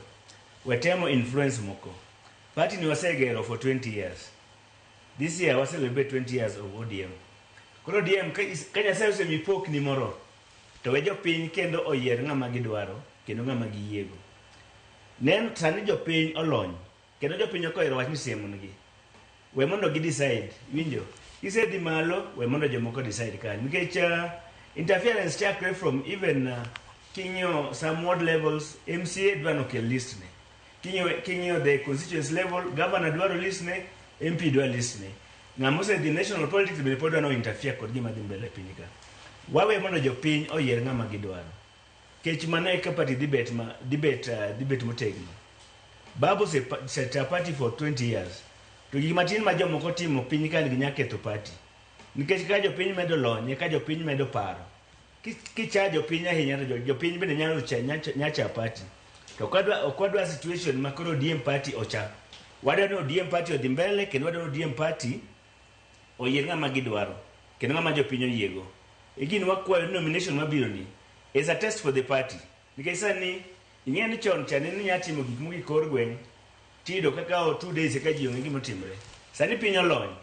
we temo influence moko. Party ni wasegero for 20 years. This year wa celebrate 20 years of ODM. Koro ODM ka Nyasaye osemiyi pokni moro, to we jopiny kendo oyier ng'ama gidwaro kendo ng'ama giyiego. Nen sani jopiny olony kendo jopiny ok ohero wach ni siemonegi. We mondo gi decide, winjo. Kisedhi malo, we mondo jomoko decide kanyo. Nikech interference chakre from even king'iyo some ward levels, MCA dwa nokel list ne. King'iyo the constituency level, governor dwaro list ne, MP dwa list ne. Ng'ama osedhi national politics bende pod dwa no interfere kod gima dhi mbele e piny ka. Wawe mondo jopiny oyier ng'ama gidwaro. Kech mano eka party dhi bet motegno. Babu oseta party for 20 years. To gik matin ma jomoko timo piny ka nigi nya ketho party. Nikech ka jopiny medo lony, ka jopiny medo paro. Kicha jopiny ahinya to jopiny bende nyalo cha nya cha party. To ok wadwa situation ma koro ODM party ocha. Wadwa ni ODM party odhi mbele kendo wadwa ni ODM party oyier ng'ama gidwaro kendo ng'ama jopiny oyiego. E gini wakwayo ni nomination mabiro ni is a test for the party. Nikech sani ing'e ni chon cha ne inya timo gik moko e kor gweng' tiyudo ka kawo 2 days eka ji ong'e gima otimore. Sani piny olony.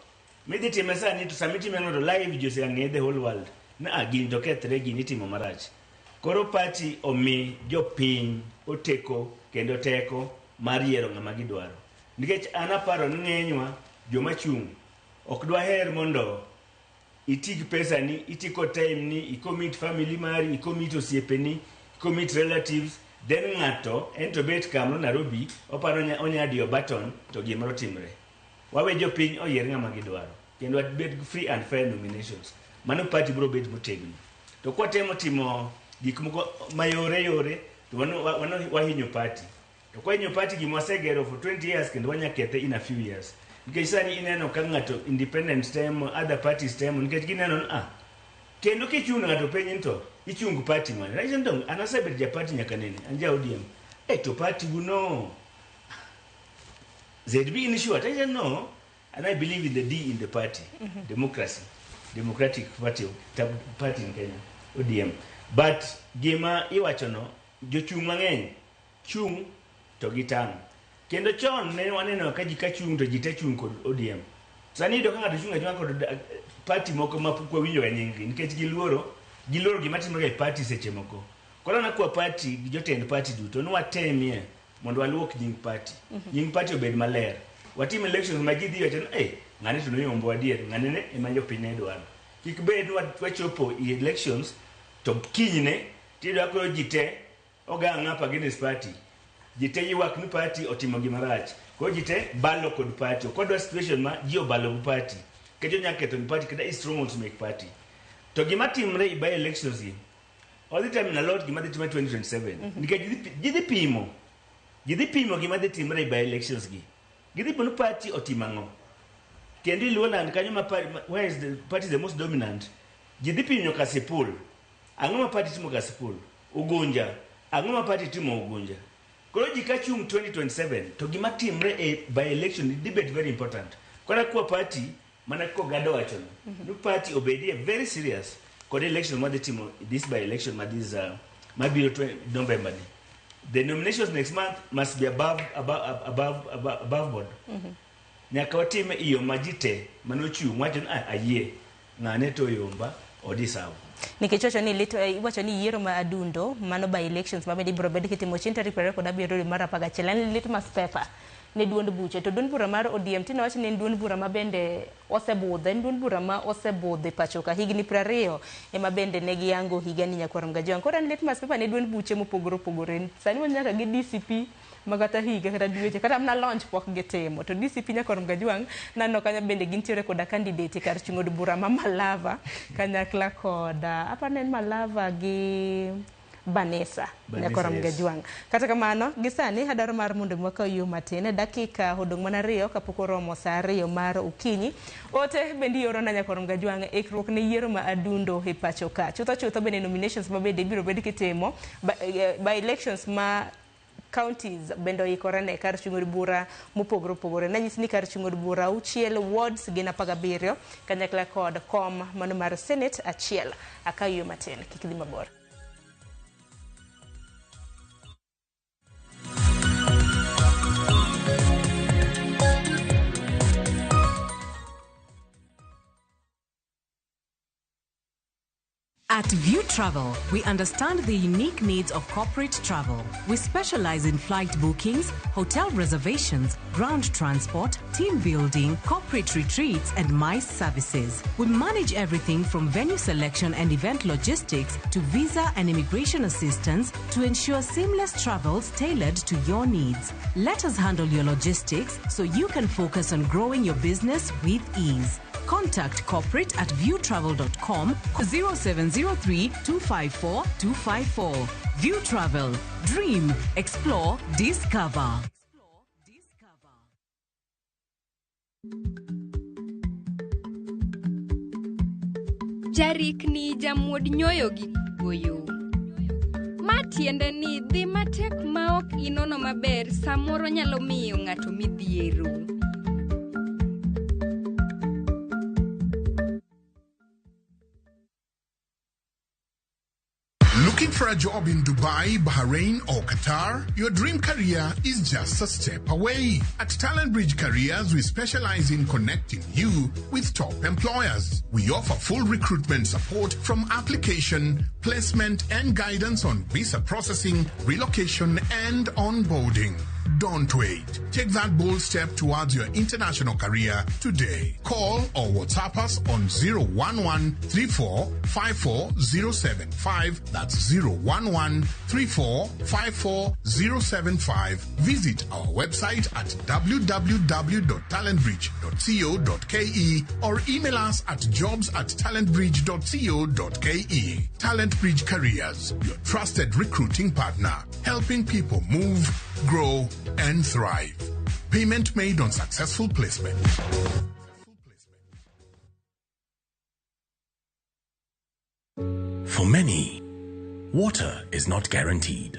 Midhi time sani to sama itime no to live ji oseng'e the whole world. Na ah, gini to kethre gini itimo marach. Koro party omi jopiny oteko kendo teko mar yiero ng'ama gidwaro. Nikech an aparo ni ng'enywa joma chung' ok dwaher mondo iti gi pesa ni, iti kod time ni, i commit family mari, i commit osiepeni, i commit relatives, then ng'ato en to bet kamoro Nairobi, oparo onya diyo button to gimoro timre. Wawe jopiny oyier ng'ama gidwaro kendo wabed gi free and fair nominations. Mano party biro bet motegno. To kwatemo timo gik moko mayore yore to mano wahinyo party. To kwahinyo party gima wasegero for 20 years kendo wanya kethe in a few years. Nikech sani ineno ka ng'ato independent temo, other parties temo nikech gineno ni ah kendo kichung' ng'ato penji ni to ichung party mane. Raisi ni to an asebet ja party nyaka nene, an ja ODM. Eh to party wu no. ZB in sure? I said no. And I believe in the D in the party, democracy, Democratic Party, party in Kenya, ODM. But gima iwachono, jochung' mang'eny chung' to gitang'. Kendo chon ne waneno ka ji ka chung' to ji te chung' kod ODM. Sani iyudo ka ng'ato chung' achung'a kod party moko ma pok wawinjo ga nying gi nikech giluoro gima timore e party seche moko. Koro an akwa party gi jotend party duto ni watemie Mondo waluok nying party. Nying party obed maler. Watim elections ma ji dhi wacho ni, "Eh, ng'ane to noyombo adier, ng'ane ne ema jopiny ne dwaro." Kik bed ni wachopo e elections to kinyne tiyudo ka koro ji te ogang up against party. Ji te ywak ni party otimo gima rach. Koro ji te balo kod party. Ok wadwa situation ma ji obalo gi party. Nikech onyalo ketho ni party kata i strongholds mek party. To gima timre i by elections gi, odhi determine a lot gima dhi timre 2027. Nikech ji dhi pimo. Ji dhi pimo gima dhi timre i by elections gi. Gidhi pimo ni party otimo ang'o. Kendo i Luoland kanyo ma where is the party is the most dominant, ji dhi pimo Kasipul. Ang'o ma party timo Kasipul? Ugunja. Ang'o ma party timo Ugunja? Koro ji ka chung 2027 to gima timre e by election dhi bet very important. Koro akwa party mana kaka Ogada owacho no, ni party obedie very serious kod election madhi timo this by election ma this mabiro November ni. The nominations next month must be above board. Nyaka watime e yo ma ji te manochung' wacho ni, "Ah, ayie ng'ane to oyomba odi sawa." Nikech wacho ni lit, iwacho ni yiero ma adundo mano by elections ma bende ibiro bed kitimo chieng' tarik 27 dwe mar 11 en litmus paper ne duond buche. To duond bura mar ODM tinde wach ni en duond bura ma bende osebudho, en duond bura ma osebudho e pacho ka higni 20 ema bende ne giyango higani nyakwar Mgajwang'. Koro en litmus paper ne duond buche mopogore opogore. Sani wan nyaka gi DCP ma kata higa kata dweche kata mana launch pok gitimo. To DCP nyakwar Mgajwang' naneno kanyo bende gintiere koda candidate kar chung' od bura ma Malava kanyakla koda aparo ni en Malava gi Banisa, nyakwar Mgajwang'. Kata kamano, gi sani adwaro mar mondo mi wakaw yo matin. Dakika odong' mana 2 kapok oromo sa 2 mar okinyi. Ote bende iorona nyakwar Mgajwang' ikruok ne yiero ma adundo e pacho ka. Chutho chutho bende nominations ma bende ibiro bed kitimo by elections ma counties bende oikore ne kar chung' od bura mopogore opogore. Nanyisi ni kar chung' od bura 6, wards gin 17 kanyakla kod kom mano mar Senate 1. Akaw yo matin, kik idhi mabor. At View Travel, we understand the unique needs of corporate travel. We specialize in flight bookings, hotel reservations, ground transport, team building, corporate retreats, and MICE services. We manage everything from venue selection and event logistics to visa and immigration assistance to ensure seamless travels tailored to your needs. Let us handle your logistics so you can focus on growing your business with ease. Contact corporate at viewtravel.com 0703 254 254. View Travel. Dream, explore, discover. Jarikni jamuod nyoyo gi goyo. Ma tiende ni dhi matek ma ok inono maber samoro nyalo miyo ng'ato midhiero. Looking for a job in Dubai, Bahrain, or Qatar? Your dream career is just a step away. At Talent Bridge Careers, we specialize in connecting you with top employers. We offer full recruitment support from application, placement, and guidance on visa processing, relocation, and onboarding. Don't wait. Take that bold step towards your international career today. Call or WhatsApp us on 011 34 54075. That's 011 34 54075. Visit our website at www.talentbridge.co.ke or email us at jobs@talentbridge.co.ke. Talent Bridge Careers, your trusted recruiting partner, helping people move, grow, and thrive. Payment made on successful placement. For many, water is not guaranteed.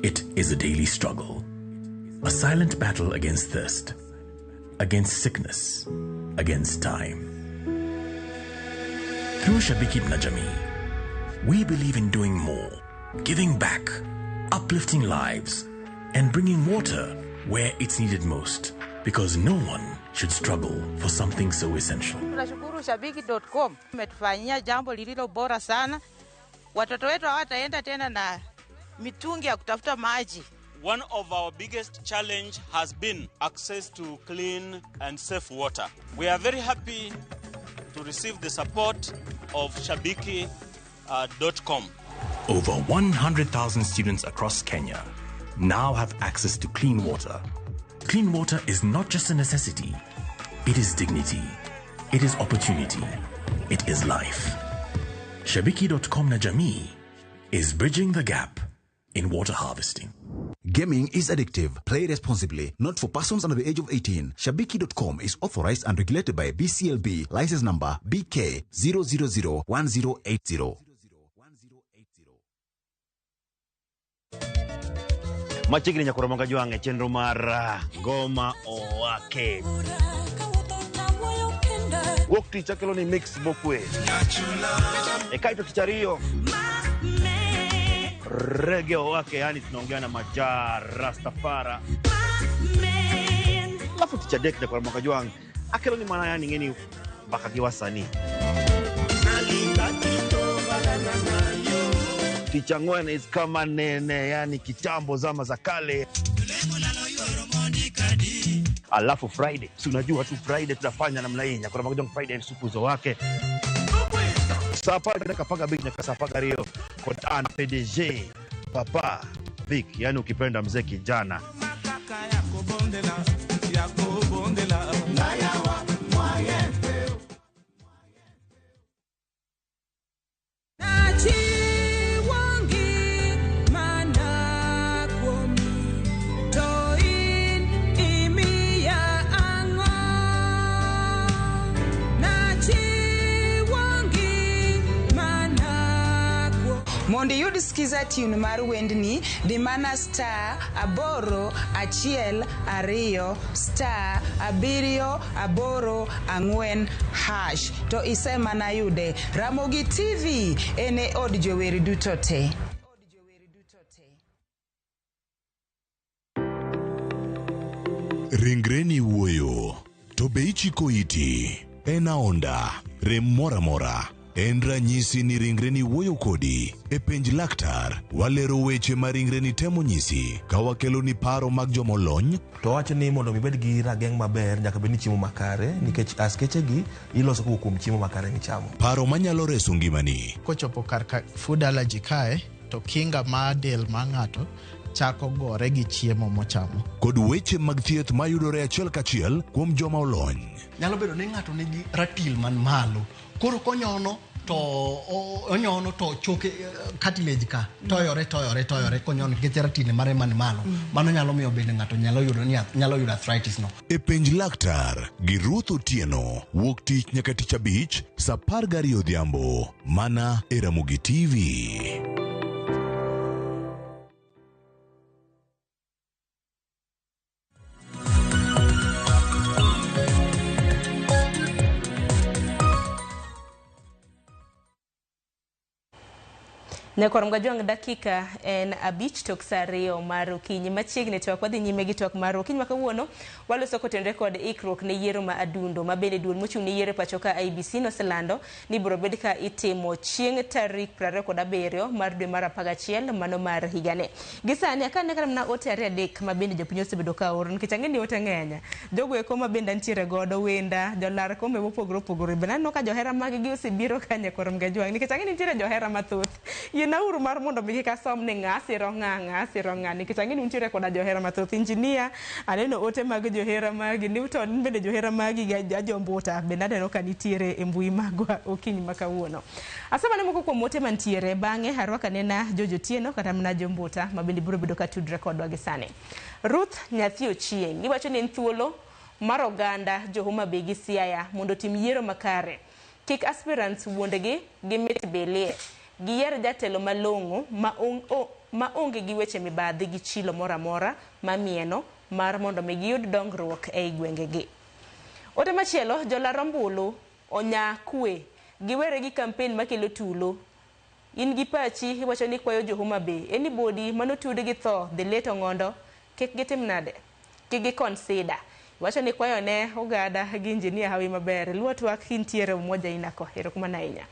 It is a daily struggle, a silent battle against thirst, against sickness, against time. Through Shabiki na Jamii, we believe in doing more, giving back, uplifting lives, and bringing water where it's needed most, because no one should struggle for something so essential. Tunashukuru Shabiki.com umetufanyia jambo lililo bora sana. Watoto wetu hawataenda tena na mitungi ya kutafuta maji. One of our biggest challenge has been access to clean and safe water. We are very happy to receive the support of Shabiki.com. Over 100,000 students across Kenya now have access to clean water. Clean water is not just a necessity, it is dignity, it is opportunity, it is life. Shabiki.com na Jamii is bridging the gap in water harvesting. Gaming is addictive. Play responsibly. Not for persons under the age of 18. Shabiki.com is authorized and regulated by BCLB. License number BK 0001080. Machiegni nyakoro moga jwang' e chenro mar Ngoma Owake. Wuok tich akelo ni mix mokwe. E kaito tich ariyo Rege Owake, yani tunaongea na Majaa Rastafara. Alafu tich adek nyakoro moga jwang' akelo ni mana yani ng'eni mbaka gi wasanii. Tich ang'wen is kama nene, yani kitambo zama za kale. Alafu Friday, si unajua tu Friday tunafanya namna hii, nyakoro moga jwang' Friday supu zo wake. Saa pale nakapaga big nakasapaga rio kod an PDG Papa Vic, yani ukipenda mzee kijana. Mondo iyud skiza tune mar wendni, di mana star 8 1 2 star 7 8 4 hash to isemana yude. Ramogi TV en e od jower duto te. Ringreni wuoyo, to be ichiko iti? En aonda, rem moro amora. En ranyisi ni ringreni wuoyo kodi. E penj laktar, walero weche ma ringreni temo nyisi ka wakeloni paro mag jomolony. To wacho ni mondo ibed gi rageng' maber nyaka bed ni chiemo makare nikech askeche gi iloso kowuok kuom chiemo makare michamo. Paro manyalo reso ngimani. Kochopo kar ka food allergy kae to kinga mar del mar ng'ato chako gore gi chiemo mochamo. Kod weche mag thieth mayudore achiel kachiel kuom joma olony. Nyalo bedo ni ng'ato nigi ratil man malo. Koro konyono to onyono to choke cartilage ka toyore konyono nikech ratil mare man malo. Mano nyalo miyo bende ng'ato nyalo yudo arthritis no. E penj laktar gi Ruth Otieno wuok tich nyaka tich abich saa 12 odhiambo mana e Ramogi TV. Nyakwar Mgajwang' dakika en 5 tok saa 2 mar okinyi. Machiegni twak wadhi nyime gi twak mar okinyi ma kawuono waloso kotenore kod ikruok ne yiero ma adundo ma bende duol mochung' ne yiero e pacho ka IEBC noselando ni biro bed ka itimo chieng' tarik 27 mar dwe mar 11 mano mar higani. Gi sani akane kata mana ote 2 3 ma bende jopiny osebedo ka oro nikech ang'e ni ote ng'eny. Jogo eko ma bende nitiere godo wenda jolar kombe mopogore opogore bende aneno ka johera mag gi osebiro ka Nyakwar Mgajwang' nikech ang'e ni nitiere johera mathoth. Yienauru mar mondo mi kik asom ni ng'a siro ng'a nikech ang'e ni untiere koda johera mathoth. Injinia aneno ote mag johera magi, Newton bende johera magi gi Ajombuta bende aneno ka nitiere e mbui magwa okinyi ma kawuono. Asema ne moko kuom ote mantiere bang'e arwako anena Jojo Otieno kata mana Jombuta ma bende biro bedo ka tudre kodwa gi sani. Ruth Nyathi Ochieng' iwacho ni en thuolo mar oganda jo Homa Bay gi Siaya mondo otim yiero makare. Kik aspirants wuondgi gi mit belie. Giyier jatelo malong'o ma onge gi weche mibadhi gi chilo moro amora mamieno mar mondo mi giyud dongruok ei gwengegi. Ote machielo, jolar ombulu onya kwe giwere gi kampen makelo tulo. In gi pachi iwacho ni kwayo jo Homa Bay anybody manotud gi tho the late Ong'ondo kik gitim nade, kik giconsider. Iwacho ni kwayo ne ogada gi injinia hawi maber luo twak intiere Umoja inako erokamano ahinya.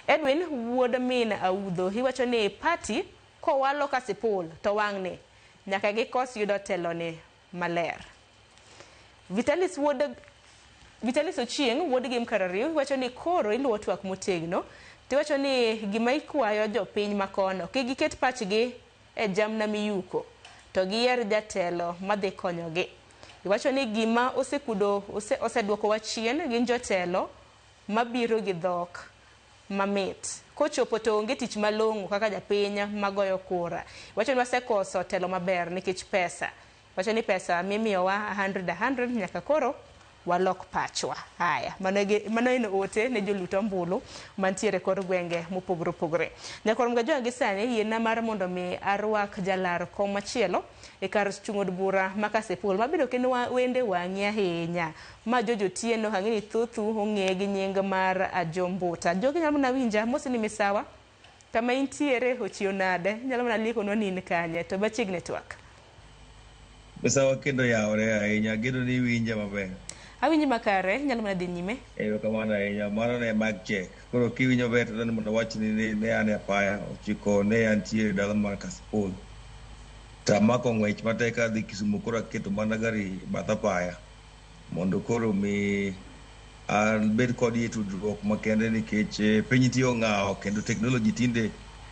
Edwin wuod min Audho iwacho ni party kowalo Kasipul to wang'ni Nyaka gikos yudo teloni maler. Vitalis wuod Vitalis Ochieng' wuod Gem Karariu wacho ni koro iluwo twak motegno. Tiwacho ni gima ikwayo jopiny makono kik giket pachgi e jamna miyuko to giyier jatelo madhi konyogi. Iwacho ni gima osekudo oseduokowa chien gin jotelo mabiro gi dhok mamit. Kochopo to onge tich malong'o kaka japiny magoyo kura. Iwacho ni wasekoso telo maber nikech pesa. Iwacho ni pesa mimiyowa 100 100 nyaka koro walok pachwa. Haya, mano en ote ne jolut ombulu mantiere kor gwenge mopogore opogore. Nyakwar Mgajwang' gi sani yiena mar mondo mi arwak jalar kom machielo e kar chung' od bura ma Kasipul mabiro kendo wende wang'i ahinya. Ma George Otieno ang'e ni thothu ong'eye gi nying mar Ajo Mbuta. Jogi nyalo mana winja mosi ni misawa kama intiere ochiew nade nyalo mana liekonwa ni in kanye to machiegni twak. Misawa kendo yawore ahinya, ageno ni iwinja maber. Awinji makare, nyalo mana dhi nyime. Erokamano ahinya, mano ne mic check. Koro kiwinjo maber to mondo awachni ni ne an e apaya ochiko ne antiere e dala mar Kasipul. To amako ng'wech matek adhi Kisumu koro aketo mana gari e bath apaya mondo koro mi abed kodi e tudruok makende nikech piny nitie ong'awo kendo teknoloji tinde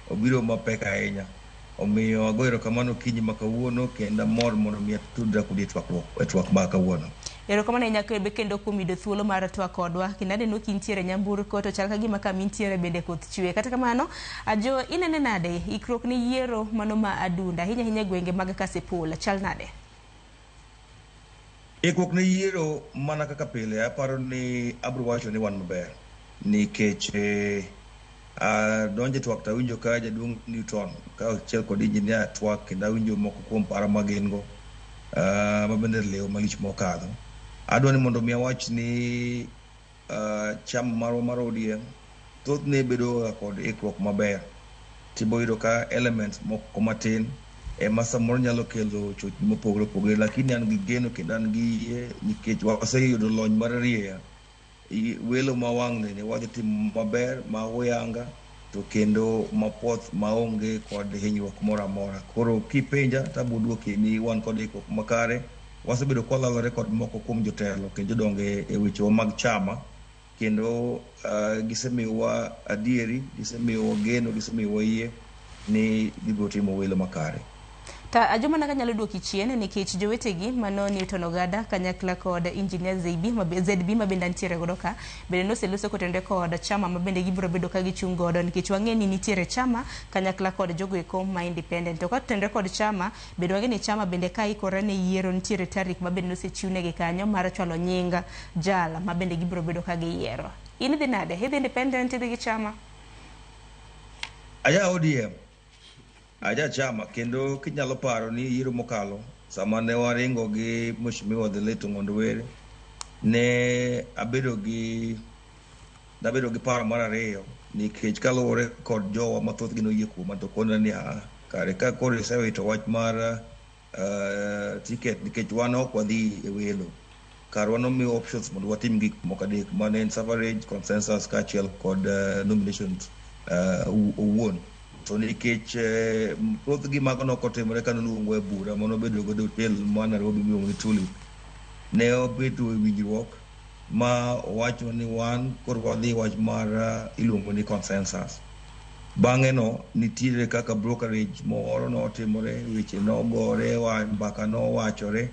obiro mapek ahinya. Omiyo ago erokamano okinyi ma kawuono kendo amor mondo mi atudra kodi e twak ma kawuono. Erokamano ahinya kebe kendo kuom yudo thuolo mar twak kodwa. Kendo aneno kintiere nyamburko to chal ka gima kama intiere bende koth chwe. Kata kamano, Ajo, inene nade ikruok ne yiero mano ma Adunda, ahinya ahinya e gwenge mag Kasipul, chal nade? Ikruok ne yiero mana kaka pile, aparo ni abiro wacho ni wan maber nikech adonjo e twak to awinjo ka jaduong' Newton kaachiel kod engineer twak kendo awinjo moko kuom paro ma gin go ma bende liw malich mokadho. Adwa ni mondo mi awach ni chama marwa mar ODM thothne bedo kod ikruok maber. Tibo yudo ka elements moko matin ema samoro nyalo kelo chochni mopogore opogore, lakini an gi geno kendo an gi yie nikech waseyudo lony mar rieya welo ma wang' nene wadhi timo maber ma oyanga to kendo mapoth maonge kod hinyruok moro amora. Koro kipenja to abiro duoki ni wan kod ikruok makare. Wasebedo kwalalore kod moko kuom jotelo kendo jodongo e wechewa mag chama kendo gisemiyowa adieri, gisemiyowa geno, gisemiyowa yie ni gibiro timo welo makare. Ta Ajo mana ka nyalo duoki chien nikech jowetegi mano Newton Ogada kanyakla kod Engineer ZB ma bende antiere godo ka bende noseloso kotenore kod chama ma bende gibiro bedo ka gichung' godo nikech wang'e ni nitiere chama kanyakla kod jogo eko ma independent. To kotenore kod chama bende wang'e ni chama bende ka ikore ne yiero nitiere tarik ma bende nosechiwnegi kanyo mar chwalo nying jal ma bende gibiro bedo ka giyiero. In idhi nade? Idhi independent, idhi gi chama? Aja ODM, aja chama kendo kinyalo paro ni yiero mokalo sama ne waringo gi Mheshimiwa the late Ong'ondo Were ne abedo gi paro mar ariyo nikech kaluwore kod jowa mathoth gi noyie kuoma to kona ni kare ka koro isewito wach mar ticket nikech wan ok wadhi e welo karwa nomiyo options mondo watim gik moko adek mane en suffrage, consensus kaachiel kod nominations owuon. To nikech thothgi mago nokotimore ka noluongwa e bura manobedo godo e hotel ma Nairobi miluongo ni Tulip, ne obedo e winjruok ma owachwa ni wan koro wadhi wach mar iluongo ni consensus. Bang'e no nitiere kaka brokerage moro notimore, weche nogore, mbaka nowachore,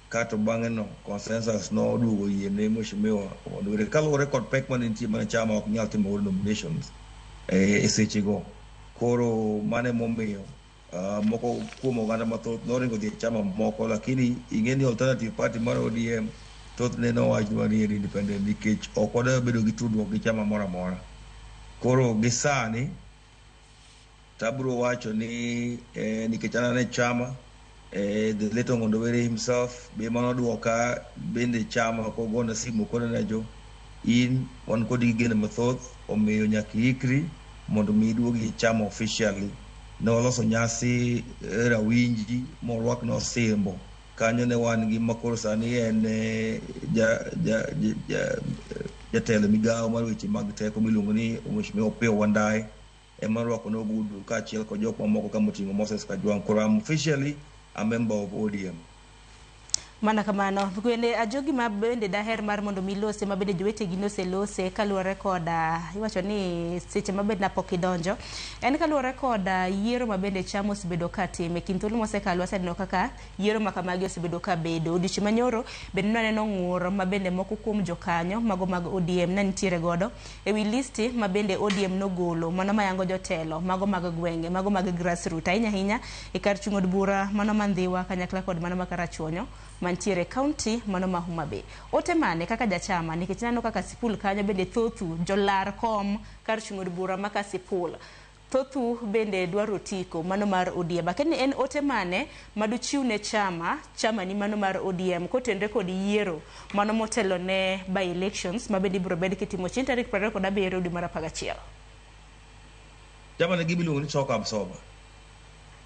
kato bang'e no consensus noduogo yie ne Mheshimiwa Ong'ondo Were. Kaluwore kod pek mane nitie mane chama ok nyal timo nominations e sechego. Koro mano emomiyo moko kuom oganda mathoth noringo dhi e chama moko, lakini ing'e ni alternative party mar ODM thothne nowachnwa ni en independent nikech ok wadwa bedo gi tudruok gi chama moro amora. Koro gi sani tabiro wacho ni nikech an e chama the late Ong'ondo Were himself be manoduoka bende chama kogona simu kona jo in wan kodi gi geno mathoth omiyo nyaka iikri mondo mi iduogi e chama officially. Ne waloso nyasi rawinji morwakne osimbo kanyo ne wan gi makoro sani en jatelo migawo mar weche mag teko miluongo ni Mheshimiwa Opiyo Wandayi ema orwako ne ogudu kaachiel kod jok mamoko ka moting'o Moses Kajwang'. Koro I'm officially a member of ODM. Mana kamano, bende ajogi ma bende daher mar mondo mi lose ma bende jowetegi noselose kaluwore koda iwacho ni seche ma bende napok idonjo en kaluwore koda yiero ma bende chama osebedo ka timo e kind thuolo mosekalo. Waseneno kaka yiero ma kamagi osebedo ka bedo. Odiochieng' manyoro bende naneno ng'ur ma bende moko kuom jokanyo mago mag ODM ne nitiere godo ewi listi ma bende ODM nogolo mano mayango jotelo mago mag gwenge mago mag grassroot ahinya ahinya e kar chung' od bura mano ma Ndhiwa kanyakla kod mano ma Karachuonyo mantiere e kaunti mano ma Homa Bay. Ote mane kaka jachama nikech naneno kaka Kasipul kanyo bende thothu jolar kom kar chung' od bura ma Kasipul thothu bende dwaro otiko mano mar ODM. Akia ni en ote mane maduchiw ne chama chama ni mano mar ODM kotenre kod yiero mano motelo ne by elections ma bende ibiro bed kitimo chieng' tarik 27 dwe mar 11. Chama ni gima iluongo ni shock absorber.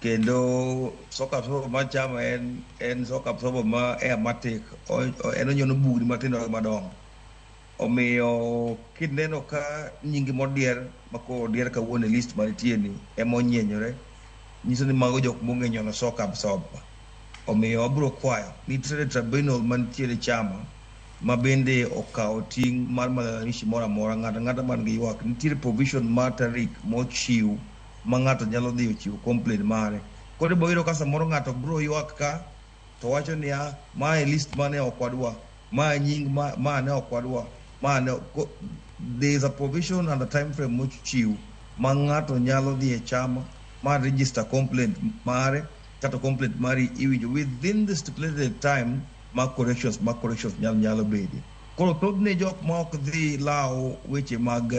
Kendo shock absorber mar chama en shock absorber ma airmatic, en onyono bugni matindo gi madongo. Omiyo kineno ka nying modier ma koro odier kawuono e list manitie ni ema onyienyore, nyiso ni mago jok mong'e nyono shock absorber. Omiyo abiro kwayo nitiere tribunal mantiere chama ma bende okawo ting' mar malalamishi moro amora, ng'ato ang'ata man gi ywak. Nitiere provision mar tarik mochiw ma ng'ato nyalo dhi ochiw complaint mare. Koro ibiro yudo ka samoro ng'ato biro ywak ka to wacho niya, mae list mane ok wadwa, mae nying ma ne ok wadwa, ma ne there is a provision and a time frame mochiw ma ng'ato nyalo dhi e chama ma register complaint mare kata complaint mari iwinjo within the stipulated time ma corrections nyalo bede. Koro thothne jok ma ok dhi lawo weche mag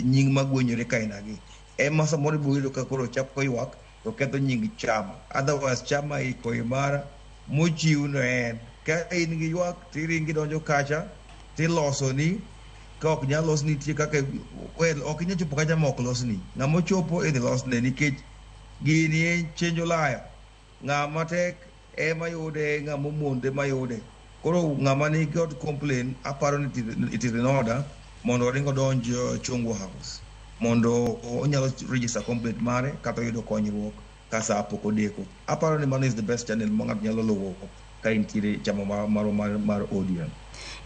nying magwenyore kainagi ema samoro ibiro yudo ka koro chako ywak to ketho nying chama. Otherwise chama iko imara mochiw no en. Ka in gi ywak tiringi donjo kacha tilosoni, ka ok nyal losni nitie kaka well ok inyal chopo kacha ma ok losni. Ng'ama ochopo idhi losne nikech gini en chenjo laya. Ng'ama tek ema yude, ng'ama omonde ema yude. Koro ng'ama nigi complain aparo ni it is in order mondo oring odonj Chungwa House mondo onyalo register complaint mare kata oyudo konyruok ka sa pok odeko. Aparo ni mano is the best channel ma ng'ato nyalo luwo ka intiere chama mar ODM.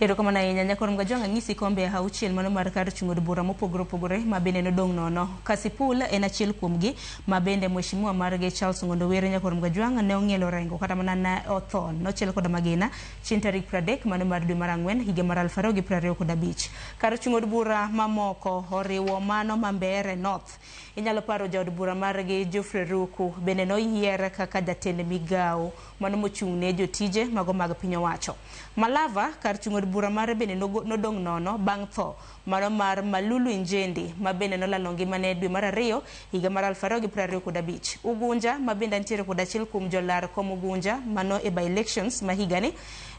Erokamano ahinya Nyakor Mgajwang' anyisi kombe auchiel mano mar kar chung' od bura mopogore opogore ma bende nodong' nono. Kasipul en achiel kuomgi ma bende mheshimiwa margi Charles Ng'ondo Were Nyakor Mgajwang' ne ong'ielo orengo kata mana ne otho nochiel koda magina chieng' tarik 30 mano mar dwe mar ang'wen higa mar 2025. Kar chung' od bura mamoko oriwo mano ma Mbeere North. Inyalo paro jaod bura margi Geoffrey Ruku bende noyier kaka jatend migawo mano mochung' ne jotije mago mag piny owacho. Malava kar chung' od bura mare bende nodong' nono bang' tho mano mar Malulu Injendi ma bende nolalo ngimane dwe mar 2 higa mar 2025. Ugunja ma bende antiere kod achiel kuom jolar kom Ugunja mano e by elections ma higani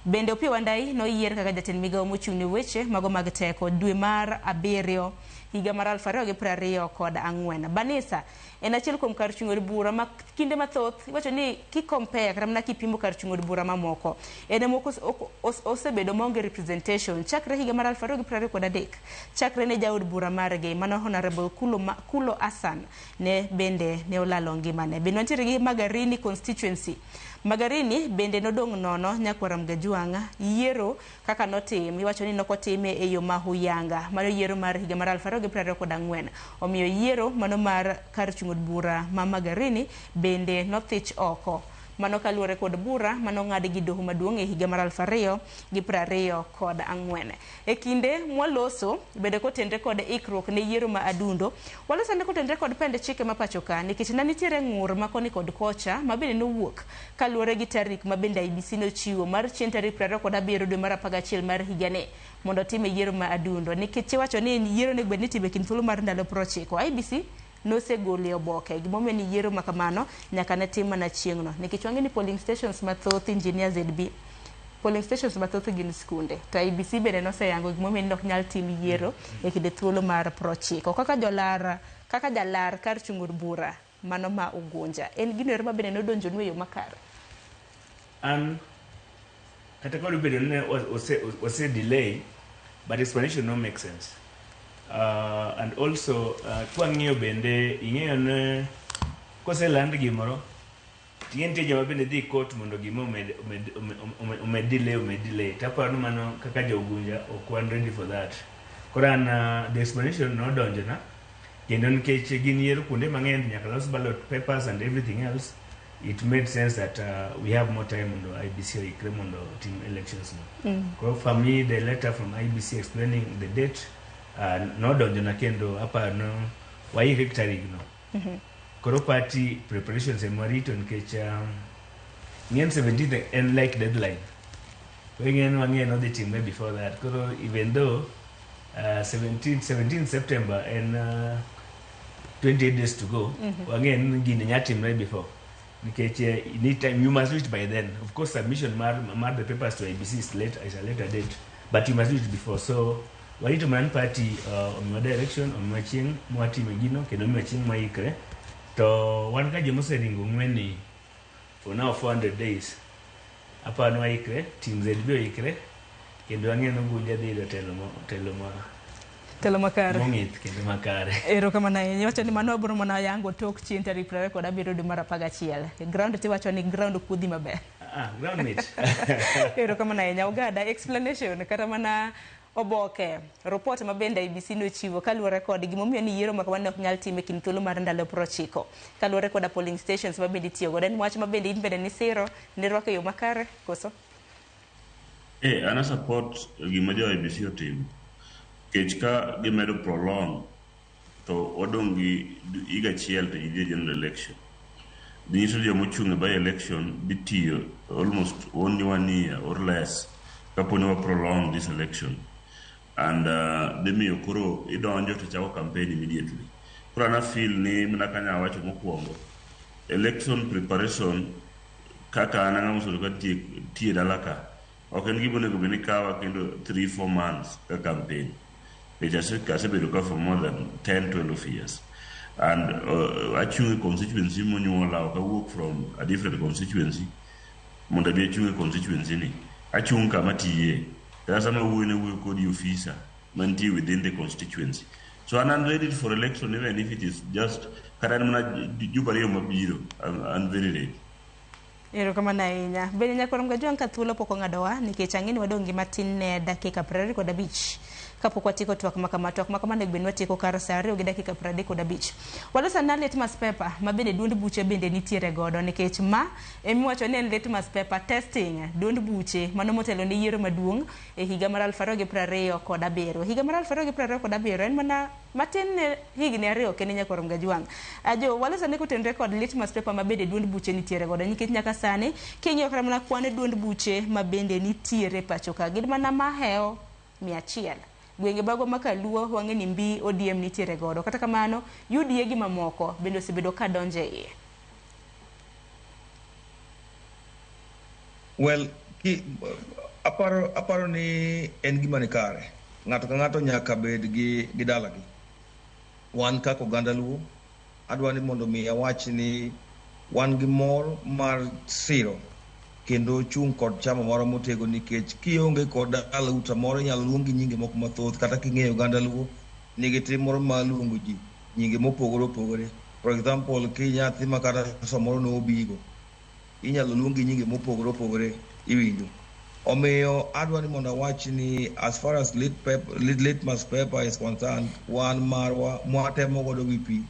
bende Opiyo Wandayi noyier kaka jatend migawo mochung' ne weche mago mag teko dwe mar 7 higa mar 2024. Banisa en achiel kuom kar chung' od bura ma kinde mathoth iwacho ni ki compare kata mana kipimo kar chung' od bura mamoko en ema osebedo maonge representation chakre higa mar 2023 chakre ne jaod bura margi mano Honorable Kulo Hassan ne bende ne olalo ngimane. Bende wantiere gi Magarini constituency. Magarini bende nodong' nono Nyakwar Mgajwang' yiero kaka notim iwacho ni nokotime e yo ma huyanga mano yiero mar higa mar 2024. Omiyo yiero mano mar kar chung' od bura ma Magarini bende nothich oko mano kaluwore kod bura manong'ad gi doho maduong' e higa mar 2024. E kinde mwaloso bende kotenre kod ikruok ne yiero ma adundo, waloso ne kotenre kod pend chike ma pacho ka nikech ne nitiere ng'ur ma koni kod kocha ma bende nowuok kaluwore gi tarik ma bende IEBC nochiwo mar chieng' tarik 27 dwe mar 11 mar higani mondo otime yiero ma adundo nikech iwacho ni yiero onego bed ni itimo e kind thuolo mar ndalo 90. IEBC nosegolo e oboke gimomiyo ni yiero ma kamano nyaka ne tim mana chieng'no nikech wang'e ni polling stations mathoth Engineer ZB polling stations mathoth gin skunde to IEBC bende noseyango gimomiyo ni ok nyal tim yiero e kinde thuolo mar 90. Kaka jolar kaka jalar kar chung' od bura mano ma Ugunja en gino ero ma bende nodonjonu e yo makare. An kata ka obedo ni ose delay but explanation no make sense. And also kwang'iyo bende ing'eyo ne koseland gimoro Ting'e nitie joma bende dhi court mondo gima omed omed omed omed delay omed delay. Taparo ni mano kaka jo Ugunja ok wan ready for that. Koro an the explanation nodonjona kendo nikech gin yiero kuonde mang'eny nyaka los ballot papers and everything else it made sense that we have more time mondo IEBC oikre mondo otim elections no. Koro for me the letter from IEBC explaining the date nodonjona kendo aparo no waikre gi tarik no. Koro party preparations ema warito nikech ng'en 17th en like deadline. Koro ing'e ni wang'e ni odhi timre before that. Koro even though 17 September en 28 days to go, wang'e ni gini nya timre before. Nikech you need time, you must do it by then. Of course submission mar the papers to IEBC is late, is a later date, but you must do it before. So warito mana ni party omiwa direction, omiwa chieng' mwatime gino kendo omiwa chieng' mwaikre. To wan ka joma oseringo ng'weni for now 400 days, aparo ni waikre, team ZB oikre, kendo ang'e ni Ugunja dhi yudo telo mo, telo ma Telo makare. Mong'ith kendo makare. Erokamano ahinya. Iwacho ni mano wabiro mana yango tok chieng' tarik 27 dwe mar 11. Ground tiwacho ni ground ok maber. Ah, ground mit. Erokamano ahinya. Ogada, explanation kata mana oboke report ma bende IEBC nochiwo kaluwore kod gimomiyo ni yiero ma kamano ok nyal tim e kind thuolo mar ndalo 90 kaluwore koda polling stations ma bende itiyo godo en wach ma bende in bende nisiro nirwako e yo makare koso? An a support gima jo IEBC otimo. Nikech ka gimedo prolong to wadong' gi higa achiel to ji dhi e general election. Nyiso joma ochung' e by election dhi tiyo almost only one year or less kapo ni wa prolong this election. And dhi miyo koro idonjo to ichako campaign immediately. Koro an a feel ni mana kanya awacho mokwongo, election preparation kaka an ang'ama osebedo ka tiyo e dala ka, ok en gima onego bed ni kawa kendo 3-4 months ka campaign. Nikech asebedo ka for more than 10-12 years. And achung' e constituency monyuola, ok awuok from a different constituency mondo abi achung' e constituency ni. Achung' kama tiye. Kata sama awuoyo nawuoyo kod officer mantie within the constituency. So an I'm ready for election even if it is just kata en mana jumbe ariyo mabiro. I'm very ready. Erokamano ahinya. Bende nyakwar Mgajwang' ka thuolo pok ong'adowa nikech ang'e ni wadong' gi matin ne dakika 25 kapok watieko twak makama. Twak makama onego bed ni watieko kar saa 2 gi dakika 35. Waloso na litmus paper ma bende duond buche bende nitiere godo nikech ma emiwacho ni en litmus paper testing duond buche mano motelo ne yiero maduong' e higa mar 2027. Higa mar 2027 en mana matin ne higni ariyo kende nyakwar Mgajwang'. Ajo waloso ne kotenore kod litmus paper ma bende duond buche nitiere godo nikech nyaka sani king'iyo kata mana kwan duond buche ma bende nitiere pacho ka gin mana mahewo 100. Gwenge magwa ma Kaluo wang'e ni mbi ODM nitiere godo. Kata kamano UDA gi mamoko bende osebedo ka donjo e iye. Well, aparo ni en gima ni kare. Ng'ato ka ng'ato nyaka bed gi dalagi. Wan kaka oganda Luo, adwa ni mondo mi awach ni wan gi mor mar siro kendo chung' kod chama moro motego nikech kionge kod dalau samoro inyalo luongi nyinge moko mathoth kata king'eyo oganda Luo nigi tim moro mar luongo ji nyinge mopogore opogore. For example, ki nyathi ma kata samoro nobigo, inyalo luongi nyinge mopogore opogore iwinjo. Omiyo adwa ni mondo awach ni as far as litmus paper is concerned, wan marwa mwatemo godo wi pi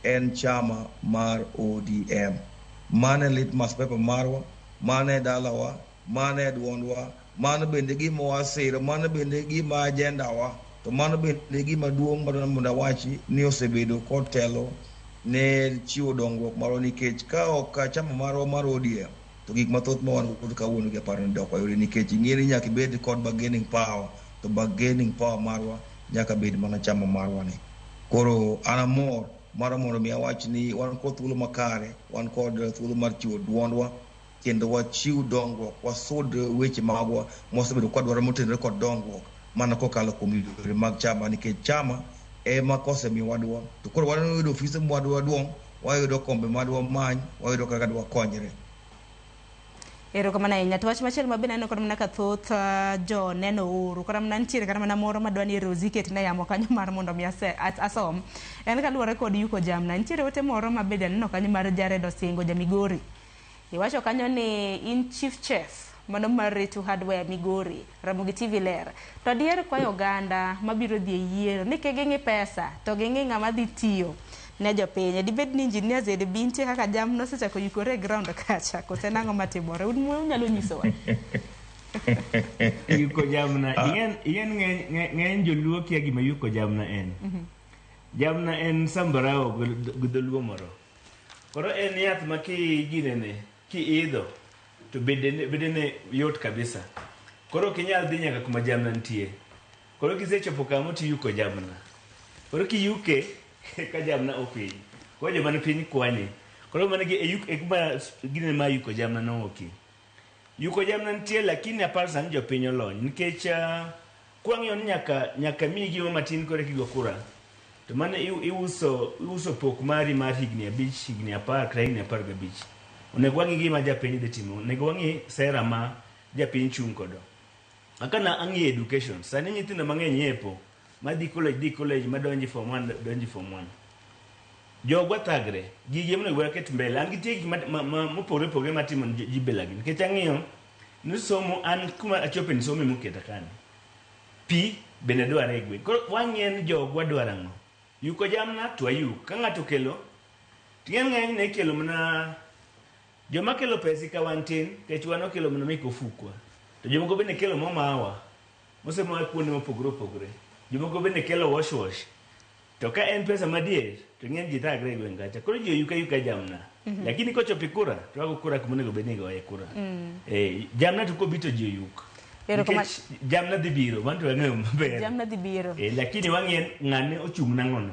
en chama mar ODM. Mano e litmus paper marwa, mano e dalawa, mano e duondwa, mano bende gima wasiro, mano bende gima agenda wa, to mano bende gima duong' madwa mondo awachi ni osebedo kotelo ne chiwo dongruok marwa nikech ka ok chama marwa mar ODM to gik mathoth ma wan godo kawuono gi aparo ni dok wayudi nikech ing'e ni nyaka ibed kod bargaining power to bargaining power marwa nyaka bed mana chama marwa ni. Koro an amor mar mondo mi awach ni wan kod thuolo makare, wan kod thuolo mar chiwo duondwa kendo wachiw dongruok, wasud weche magwa mwasebedo kwadwaro motenore kod dongruok mana kokalo kuom yore mag chama nikech chama ema kosemiyowa duol to koro wayudo ofise mwadwa duong', wayudo kombe madwa many, wayudo kaka dwakonyre. Erokamano ahinya. To wach machielo ma bende aneno kata mana ka thoth jo neno oro kata mana nitiere kata mana moro madwa ni Rosie ketne yamo kanyo mar mondo mi asom. En kaluwore kod yuko jamna. Nitiere ote moro ma bende aneno kanyo mar Jared Osingo ja Migori. Iwacho kanyo ni in chief chef mano mar Ritu Hardware Migori, Ramogi TV ler. To adier kwayo oganda mabiro dhi e yiero ni kik ging'i pesa to ging'i ng'ama dhi tiyo ne jopiny. Dibed ni Engineer ZB nitie kaka jamna osechako yukore e ground kacha kose nang'o matimore? Un unyalo nyisowa. Yuko jamna, ing'en ng'eny joluo kia gima yuko jamna en. Jamna en sambarao gi dholuo moro. Koro en yath ma kiginene, kiidho to bedene yot kabisa. Koro ok inyal dhi nyaka kuma jamna nitie. Koro kisechopo kamo tiyuko jamna. Koro kiyuke ka jamna opiny. Koro joma ni piny kwanye. Koro mano e kuma ginene ma yuko jamna nowuokie. Yuko jamna nitie lakini aparo sani jopiny olony nikech kwang'iyo ni nyaka miyi gima matin koro eka igo kura. To mano iuso pok mari mar higni 5, higni 10 kata higni 15. Onego wang'i gima japiny dhi timo. Onego wang'i sera ma japiny chung' kodo. Kaka na ang'iyo education, sani nyithindo mang'eny yepo madhi college dhi college madonji form 1 donji form 1. Jogwa thagre, gigi ema onego waket mbele. An nitie gik mopogore opogore matimo ji bilagi. Nikech ang'iyo ni somo an kuma achope ni somo emoketa kani. Pi bende dware e gweng'. Koro wang'iyo ni jogwa dwaro ang'o. Yuko jamna to wayuk. Ka ng'ato okelo, ting'e ng'eny ne ikelo mana joma kelo pesa ka wan tin, nikech wan okelo mana mek ofukwa. To jomoko bende kelo momawa, mosemoa kuonde mopogore opogore. Jomoko bende kelo wash wash. To ka en pesa madier, to ng'eny ji thagre e gweng' kacha. Koro ji oyuka yuka jamna. Lakini kochopo e kura, to wago kura kuma onego bed ni igoye kura. Jamna to kobi to ji oyuk. Nikech jamna dhi biro, mano to wang'eyo maber. Jamna dhi biro. Lakini wang'iyo ng'ane ochung' nang'ono.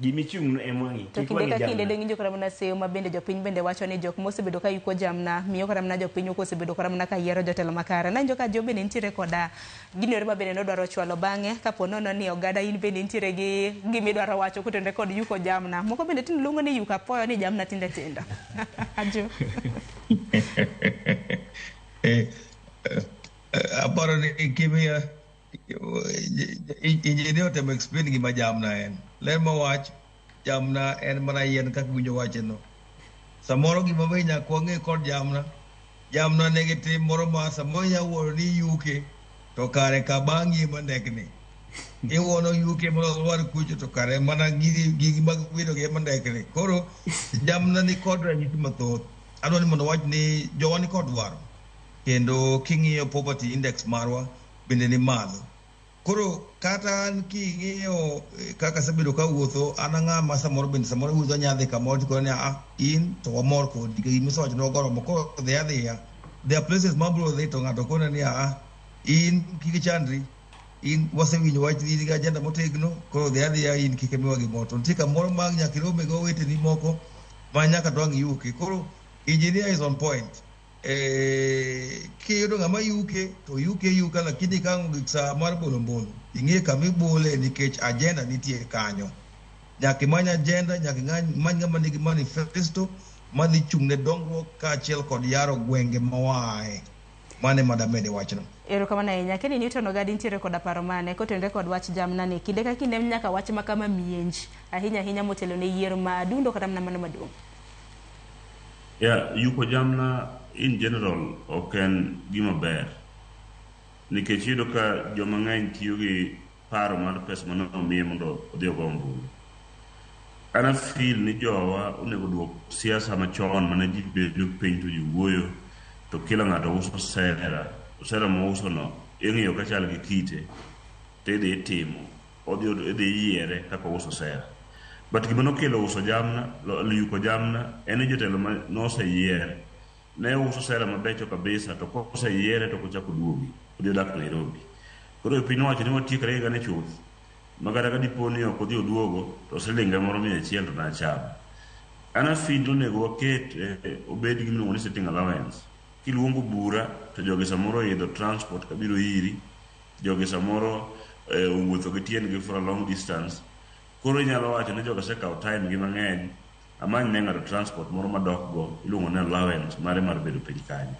Gima ichung' ema wang'i. To Kik kinde wang'i ka kinde jamna. dong' kata mana seyo ma bende jopiny bende wacho ni jok mosebedo ka yuko jamna miyo kata mana jopiny ok osebedo kata mana ka yiero jotelo makare. Nawinjo ka Jo bende nitiere koda gino ma bende nodwaro chwalo bang'e kapo nono ni oganda in bende nitiere gi gimidwaro wacho kotenore kod yuko jamna. Moko bende tinde luongo ni yuko apoyo ni jamna tindo tindo. Ajo. Aparo ni kimiya engineer otemo explain gima jamna en. Ler mawach, jamna en mana yien kaka iwinjo wache no. Samoro gima be nyaka wang'e kod jamna, jamna nigi tim moro ma samoro inya wuoro ni iyuke to kare ka bang'i ema ndekni. Iwuono yuke mondo olwar kucho to kare mana gigi mag wiro gi ema ndekni. Koro jamna ni kod ranyisi mathoth. Adwa ni mondo wach ni jowa ni kod dwaro. Kendo king'iyo poverty index marwa bende ni malo. Koro kata an king'iyo kaka asebedo kawuotho, an ang'ama samoro bende samoro awuotho anya dhi kamoro tikoni ni ah, in to wamor kodi gima isewacho ne wagoromo. Koro dhi adhiya. There are places ma abiro dhi to ng'ato kona ni ah, in kik ichandri, in wasewinjo wach in gi agenda motegno, koro dhi adhiya in kik imiwa gimoro. To nitie kamoro ma nyaka irome gi oweteni moko ma nyaka to ang' iyuke. Koro engineer is on point. Kiyudo ng'ama yuke to yuke yuka, lakini ka ang' ogik sa mar bolo ombulu, ing'e kama ibole nikech agenda nitie kanyo. Nyaka imany agenda, nyaka imany ng'ama nigi manifesto madhi chung' ne dongruok kaachiel kod yaro gwenge ma waaye. Mano ema damede wachno. Erokamano ahinya. Kenny Newton Ogadi nitiere koda paro mane kotenore kod wach jamna ni kinde ka kinde nyaka wach ma kama mienj ahinya ahinya motelo ne yiero ma adundo kata mana mano maduong'. Yeah, yuko jamna in general ok en gima ber. Nikech iyudo ka joma ng'eny tiyo gi paro mar pesa mane omiye mondo odhi ogo ombulu. An a feel ni jowa onego duok siasa machon mane ji bedo piny to ji wuoyo to kila ng'ato uso sera. Sera mouso no ing'iyo ka chal gi kite to idhi itimo. Odhi idhi yiere kaka ouso sera. But gima nokelo uso jamna, yuko jamna, en ni jotelo ma noseyier ne uso sera mabecho kabisa to koseyiere to ok ochako oduogi, odhi odak Nairobi. Koro piny owacho ni watiekre higani chuth ma kata ka dipo ni ok odhi oduogo to silinge moro 100 to nacham. An a feel ni onego waket obed gi gimiluongo ni sitting allowance. Kiluongo bura to jogi samoro oidho transport kabiro iri, jogi samoro owuotho gi tiendgi for a long distance. Koro inyalo wacho ni jogi osekawo time gi mang'eny, amany ne ng'ato transport moro madok go, iluongo ni allowance mare mar bedo piny kanyo.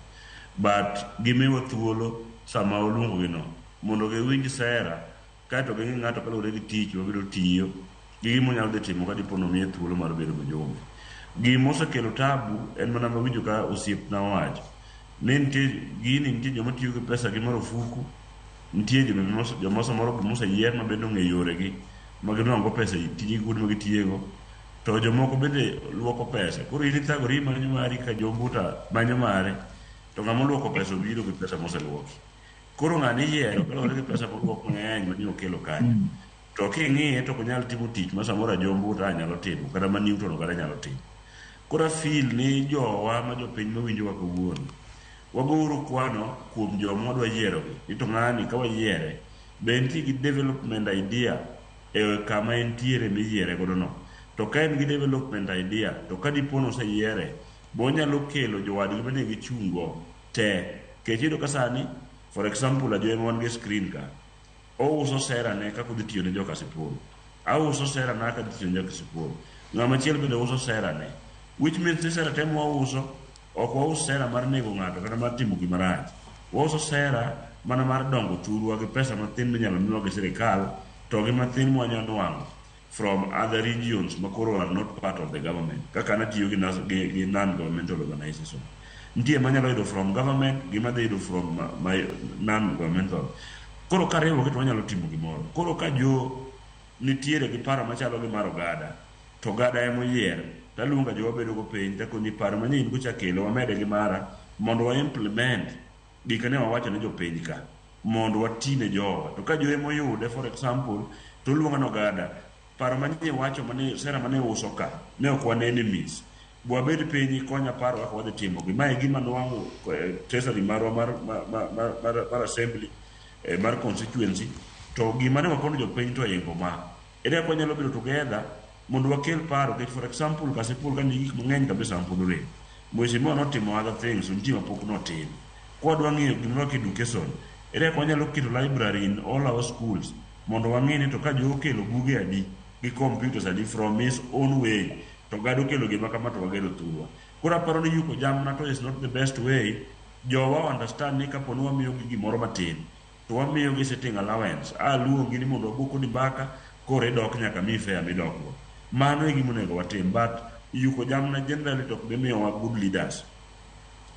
But gimiwa thuolo sama oluongo gi no mondo giwinj sera kaeto ging'i ng'ato kaluwore gi tich mobiro tiyo gi gima onyalo dhi timo ka dipo ni omiye thuolo mar bedo mjumbe. Gima osekelo tabu en mana mawinjo ka osiepna owacho ni nitie gini nitie joma tiyo gi pesa gi marufuku, nitie joma samoro moseyier ma bende ong'e yoregi ma ginwang'o pesa e tijegi kuonde ma gitiyego to jomoko bende luoko pesa. Koro in ithagori imanyo mari ka jombuta manyo mare to ng'ama oluoko pesa obiro gi pesa moseluoki. Koro ng'ani iyiero kaluwore gi pesa moluok mang'eny mane okelo kanyo. To king'iye to ok onyal timo tich ma samoro Ajombo ta nyalo timo kata ma Newton kata nyalo timo. Koro a feel ni jowa ma jopiny mawinjowa kawuono, wagouru kwano kuom joma wadwa yierogi ni to ng'ani ka wayiere be entie gi development idea e kama entiere miyiere godo no. To ka en gi development idea to ka dipo ni oseyiere be onyalo kelo jowadgi mane gichung' go te. Nikech iyudo ka sani for example Ajoy ema wan go e screen ka ouso sera ne kaka odhi tiyo ne jo Kasipul. Auso sera na kaka adhi tiyo ne jo Kasipul. Ng'ama chielo bende uso sera ne. Which means ni sera te mwauso ok waus sera mar nego ng'ato kata mar timo gima rach. Wauso sera mana mar dongo thurwa gi pesa mathin minyalo miwa gi sirikal to gi mathin mwanya nwang'o from other regions ma koro are not part of the government. Kaka an atiyo gi non-governmental organization. Nitie manyalo yudo from government gi madhi yudo from my non-governmental. Koro kariwogi to wanyalo timo gimoro. Koro ka jo nitiere gi paro machalo gi mar ogada, to ogada emoyier, taluongo jowa bedo go piny takoni paro manye in go cha kelo wamede gi mara mondo wa implement gik ne wawacho ne jopiny ka mondo wati ne jowa. To ka jo emoyude for example to oluonga ni ogada paro manye iwacho mane sera mane uso ka ne ok wan enemies. Wabed piny ikonya paro kaka wadhi timo gi. Ma e gima nwang'o treasury marwa mar assembly mar constituency to gima ne wakono jopiny to oingo ma. Ere kaka wanyalo bedo together mondo wakel paro nikech for example Kasipul ka nigi gik mang'eny kabisa mapod orem. Mheshimiwa notimo other things to nitie mapok notim. Kwadwa ng'iyo gimoro kaka education, ere kaka wanyalo keto library in all our schools mondo wang'e ni to ka jo okelo buge adi gi computers adi from his own way to ogada okelo gima kama to wagero thurwa. Koro aparo ni yuko jamna to is not the best way. Jowa understand ni kapo ni wamiyogi gimoro matin to wamiyogi sitting allowance. Aluongi ni mondo wago kodi mbaka koro idok nyaka miyi fare midok go. Mano e gima onego watim but yuko jamna generally to ok dhi miyowa good leaders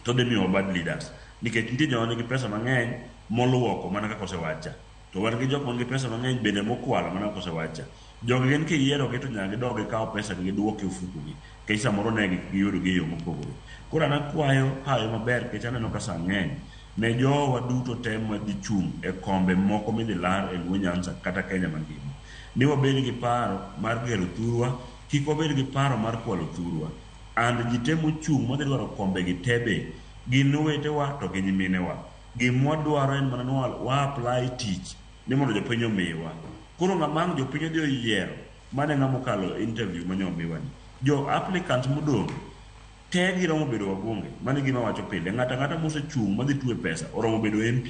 to dhi miyowa bad leaders nikech nitie joma nigi pesa mang'eny moluoko mana kaka osewacha to wan gi jok man gi pesa mang'eny bende mokwalo mana kaka osewacha. Jogi gin kiyierogi to nyaka gidog gikaw pesa gi giduok e ofuku gi nikech samoro ne giyudo gi e yo mopogore. Koro an akwayo hawi maber nikech aneno ka sa ng'eny ne jowa duto te madhi chung' e kombe moko midhi lar e Luo Nyanza kata Kenya mangima. Ni wabed gi paro mar gero thurwa, kik wabed gi paro mar kwalo thurwa. And ji te mochung' madhi dwaro kombe gi te be gin owetewa to gi nyiminewa. Gima wadwaro en mana ni wa apply tich ni mondo jopiny omiwa. Koro ng'ama ang' jopiny odhi oyiero mano e ng'ama okalo interview mane omiwa ni. Jo applicants modong' te giromo bedo wabunge. Mano e gima awacho pile. Ng'ato ang'ata mosechung' madhi tuwe pesa oromo bedo MP.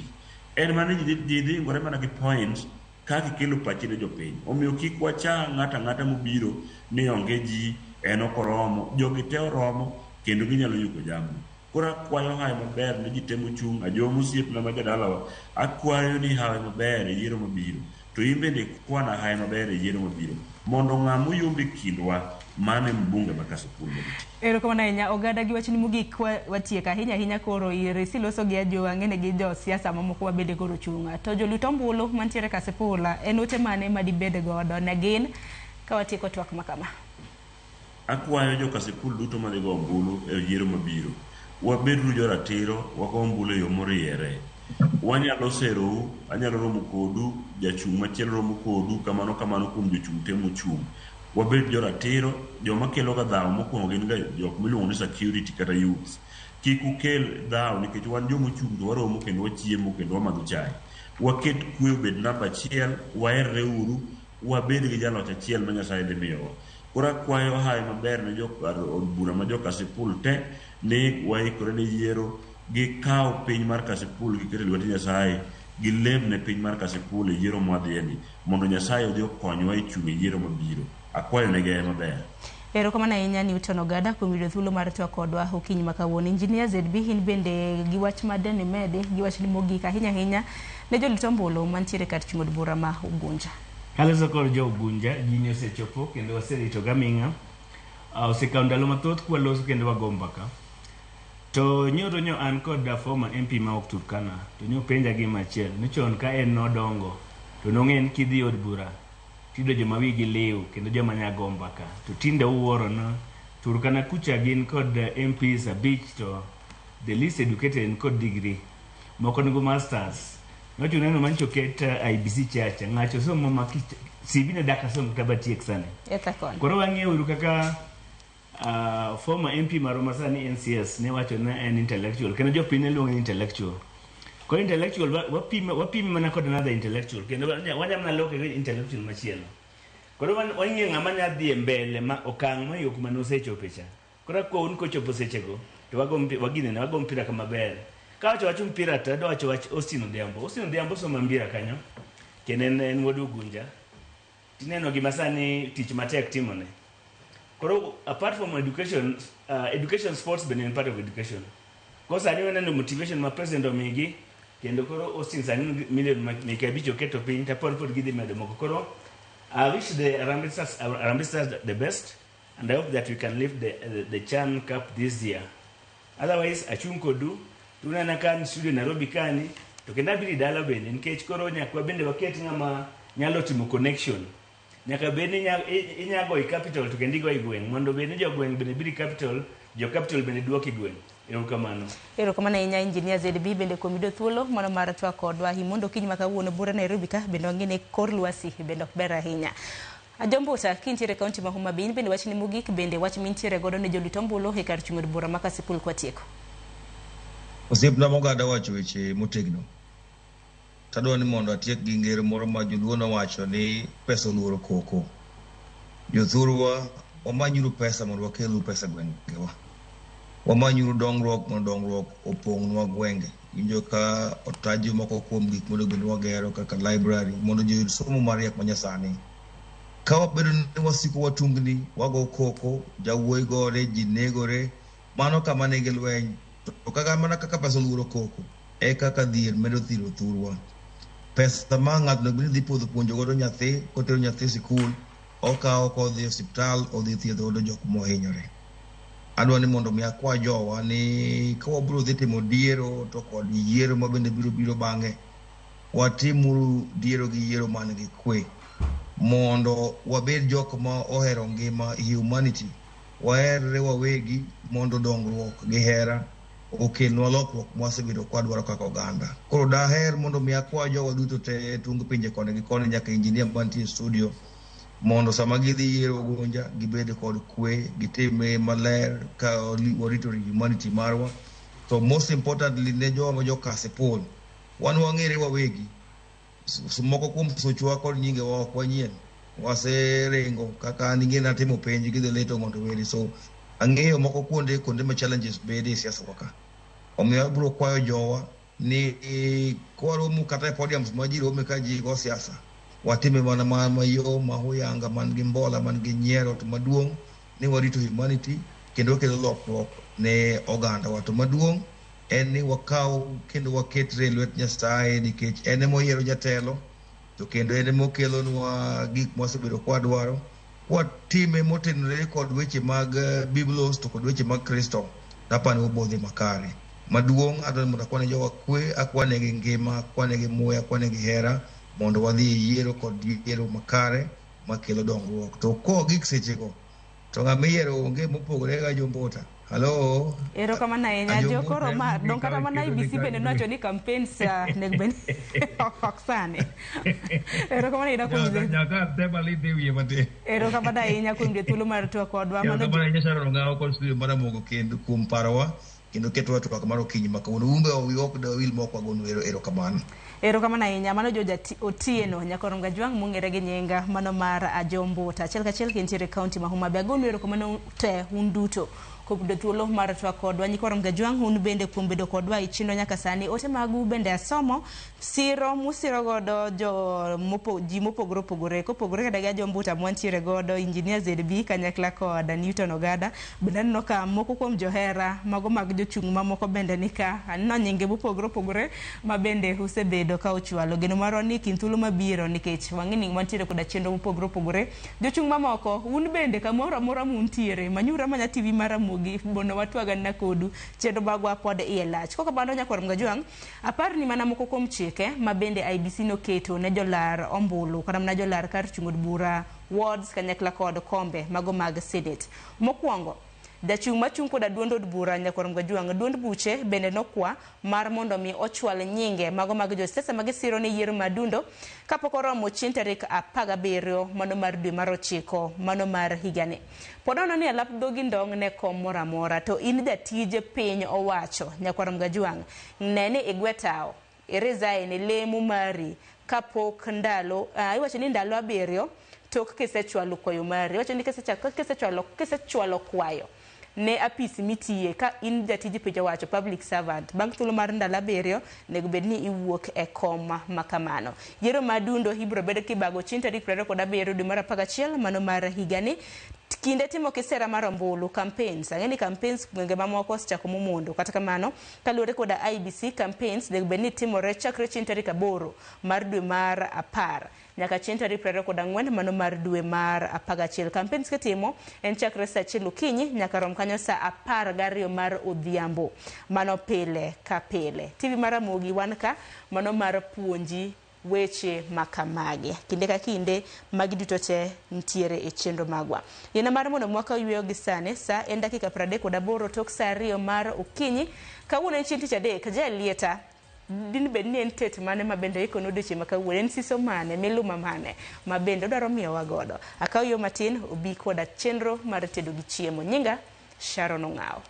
En mana ni ji dhi ingore mana gi points kaka ikelo pachi ne jopiny. Omiyo kik wacha ng'ato ang'ata mobiro ni onge ji, en ok oromo. Jogi te oromo kendo ginyalo yuko jamni. Koro akwayo hawi maber ne ji te mochung', Ajomo osiepna ma jadalawa, akwayo ni hawi maber e yiero mabiro. To in bende ikwana hawi maber e yiero mabiro. Mondo ng'ama oyombo e kindwa, mano e mbunge ma Kasipul madhi tiyo. Erokamano ahinya ogada gi wachni mogik watieko ahinya ahinya koro ir siloso gi Ajowa ang'e gi josiasa mamoko wabende koro chung'. To jolut ombulu mantiere Kasipul en ote mane madibed godo ne gin ka watieko twak ma kama? Akwayo jo Kasipul duto madhi go ombulu e yiero mabiro. Wabeduru joratiro, wago ombulu e yo moriere. Wanyalo serou, anyalo romo kodu, jachung' machielo romo kodu, kamano kamano kuom jochung' te mochung'. Wabed joratiro, joma kelo ga dhawo mokwongo gin ga jok miluongo ni security kata youths. Kik ukel dhawo nikech wan jomochung' to waromo kendo wachiemo kendo wamadho chai. Waket kwe obed namba achiel, waherre uru, wabed gi jaloch achiel ma Nyasaye dhi miyowa. Koro akwayo hawi maber ne jo od bura ma jo Kasipul te ni waikore ne yiero gikaw piny mar Kasipul giket e lwet Nyasaye gilem ne piny mar Kasipul e yiero mwadhiye ni mondo Nyasaye odhi okonywa e chung' e yiero mabiro. Akwayo negi hawi maber. Erokamano ahinya Newton Ogada kuom yudo thuolo mar twak kodwa okinyi ma kawuono. Engineer ZB in bende gi wach ma deni medi gi wachni mogik ahinya ahinya ne jolut ombulu mantiere kar chung' od bura ma Ugunja. Kaloso kod jo Ugunja, gini osechopo kendo waserito gaming'a. Osekawo ndalo mathoth kwaloso kendo wago mbaka. To nyoro nyo an kod former MP ma ok Turkana to nyopenja gima achiel ni chon ka en nodongo to nong'e ni kidhi od bura tiyudo joma wigi liw kendo joma nya go mbaka to tinde uwuoro no Turkana kucha gin kod MPs 5 to the least educated en kod degree moko nigo masters nochuno neno mancho ket IBC chacha ng'acho somo ma CV ne dak asom kata batiek sani. Koro wang'euru kaka former MP marwa masani NCS ne wacho ne en intellectual kendo jopiny ne luonge ni intellectual. Koro intellectual wapime mana kod another intellectual kendo wanya mana loke gi intellectual machielo. Koro wang'iyo ng'ama nya dhi e mbele ma okang' mohingo kuma nosechope cha. Koro akwaou ni kochopo sechego to wago waginene wago mpira kama ber. Kawacho wach mpira to adwa wacho wach Austin Odhiambo. Austin Odhiambo somo mpira kanyo kendo en wuod Ugunja. Tineno gima sani tich matek timone. Koro apart from education, education sports bende en part of education. Koro sani waneno motivation ma president omigi kendo koro Austin sani million meke 5 oketo piny to pod gidhi medo moko. Koro I wish the Harambee Stars the best and I hope that we can lift the Chan Cup this year. Otherwise achung' kodu tunena ka an studio Nairobi kani to kendo abiro dala bende nikech koro nyaka bende waket ng'ama nyalo timo connection. Nyaka bed ni inya go i capital to kendo igo i gweng' mondo bed ni jogweng' bende biro i capital, jo capital bende duok i gweng'. Erokamano. Erokamano ahinya Engineer ZB bende kuom yudo thuolo mano mar twak kodwa himondo okinyi ma kawuono bura Nairobi ka bende wang'e ni kor lwasi bende ok ber ahinya. Ajombuta kintiere e kaunti ma Homa Bay in bende wachni mogik bende wach mintiere godo ne jolit ombulu e kar chung' od bura ma Kasipul kwatieko. Osiepna mogada wacho weche motegno. Tadwa ni mondo atiek gi ngero moro ma joluo nowacho ni pesa oluoro koko. Jothurwa, wamanyuru pesa mondo wakelnu pesa gwengewa. Wamanyuru dongruok mondo dongruok opong'nwa gwenge. Winjo ka otaji moko kuom gik monego bed ni wagero kaka library mondo ji oyud somo mariek manyasani. Ka wabedo ni wasiko watungni, wago koko, jawuoyi gore, ji negore, mano kama nigi lweny. To kaka mana kaka pesa oluoro koko, e kaka dhier medo thiro thurwa. Pesa ma ng'ato onego bed ni dhi puodho puonjo godo nyathi, kotero nyathi e sikul, okawo kodhi e osiptal, odhi thiedho godo jok mohinyore. Adwa ni mondo mi akwa jowa ni ka wabiro dhi timo diero to kod yiero ma bende biro biro bang'e, watimuru diero gi yiero man gi kwe mondo wabed jok ma ohero ngima, humanity, waherre wawegi mondo dongruok gi hera okelnwa lokruok mwasebedo kwadwaro kaka oganda. Koro daher mondo mi akwa jowa duto te e tung pinje koni gi koni nyaka engineer mantie e studio mondo sama gidhi yiero Ugunja gibed kod kwe, gitime maler ka warito humanity marwa. To most importantly ne jowa ma jo Kasipul, wan wang'ere wawegi, moko kuom suchwa kod nyingewa ok wanyien. Waseringo kaka an ing'e natimo penj gi the late Ong'ondo Were, so ang'eyo moko kuonde ma challenges bede e siasa wa ka. Omiyo abiro kwayo jowa ni kwaromo kata e podiums ma ji rome ka ji go siasa, watime mana mayom, ma huyanga, man gi mbola, man gi nyiero, to maduong' ni warito humanity kendo wakelo lokruok ne oganda wa. To maduong' en ni wakaw kendo waketre e lwet Nyasaye nikech en ema oyiero jatelo to kendo en ema okelonwa gik mwasebedo kwadwaro. Kwatime motenore kod weche mag Biblos to kod weche mag Kristo, tapani wabodhi makare. Maduong' adwaro ni mondo akwane jowa kwe, akwanegi ngima, akwanegi muya, akwanegi hera mondo wadhi e yiero kod yiero makare makelo dongruok. To kogik sechego to ng'ama iyiero onge mopogore ga Jombota. Hello. Erokamano ahinya jo koro ma dong kata mana IBC bende nowacho ni campaigns nego bed ok sani. Erokamano ahinya kuom Nyaka tema lidhi wiye matin. Erokamano ahinya kuom yudo thuolo mar twak kodwa. Mano Erokamano ahinya Sharon Ong'awo kod studio mar Ramogo kendo kuom parowa kendo ketwa twak mar okinyi ma kawuono. Un be wiwa ok dawil ma ok wagonu erokamano. Erokamano ahinya. Mano George Otieno Nyakorom Gajwang' mong'ere gi nyinga mano mar Ajombuta. Achiel kachiel kintiere e kaunti ma Homa Bay. Agonu erokamano te un duto kuom yudo thuolo mar twak kodwa. Nyikwarom Gajwang' un bende kuom bedo kodwa e chenro nyaka sani. Ote magu bende asomo. Siro musiro godo jo ji mopogore opogore. Kopogore kata gi Ajombuta mwantiere godo, Engineer ZB kanyakla kod Newton Ogada. Bende aneno ka moko kuom johera mago mag Jochung' mamoko bende nika. Aneno nyinge mopogore opogore ma bende usebedo ka uchwalo. Geno marwa ni kind thuolo mabiro nikech wang'e ni wantiere koda chenro mopogore opogore. Jochung' mamoko, un bende kamoro amora muntiere, manyuru amanya TV mar Ramogi mondo watwag anena kodu. Chenro magwa pod iye lach. Kok kamano nyakwar Mgajwang', apar ni mana moko kuom chike ma bende IEBC noketo ne jolar ombulu kata mana jolar kar chung' od bura wards kanyakla kod kombe mago mag Senate. Mokwongo, jachung' machung' koda duond od bura nyakwar Mgajwang' duond buche bende nokwa mar mondo mi ochwal nyinge mago mag josiasa magisiro ne yiero madundo kapok oromo chieng' tarik 17 mano mar dwe mar 9 mano mar higani. Pod nono ni alap dhogi ndong' ne kom moro amora to in jatij piny owacho nyakwar Mgajwang' ne ni igwe tawo i resign e lemo mari kapok ndalo iwacho ni ndalo 7 tok kisechwalo kwayo mari. Iwacho ni kisechwalo kwayo ne apis mitiye ka in jatij piny owacho public servant bang' thuolo mar ndalo 7 onego bed ni iwuok e kom ma kamano. Yiero madundo ibiro bed kibago chieng' tarik 27 dwe mar 11 mano mar higani. Kinde timo kisera mar ombulu campaigns, ang'e ni campaigns gwenge mamoko osechako momondo. Kata kamano, kaluwore koda IEBC campaigns onego bed ni timore chakre chieng' tarik 8 mar dwe mar 10 nyaka chieng' tarik 24 mano mar dwe mar 11. Campaigns kitimo en chakre saa 1 okinyi nyaka rom kanyo saa 12 mar odhiambo. Mano pile ka pile. TV mar Ramogi wan ka mano mar puonji weche makamagi. Kinde ka kinde magi duto te nitiere e chenro magwa. Yiena mar mondo mwaka yweyo gi sani, sa en dakika 38 tok saa 2 mar okinyi. Kawuono en chieng' tich adek, jalieta din bed ni en tet mane ma bende ikono odiochieng' ma kawuono, en siso mane, miluma mane ma bende odwaro miyowa godo. Akaw yo matin obi koda chenro mar tedo gi chiemo. Nyinga Sharon Ong'awo.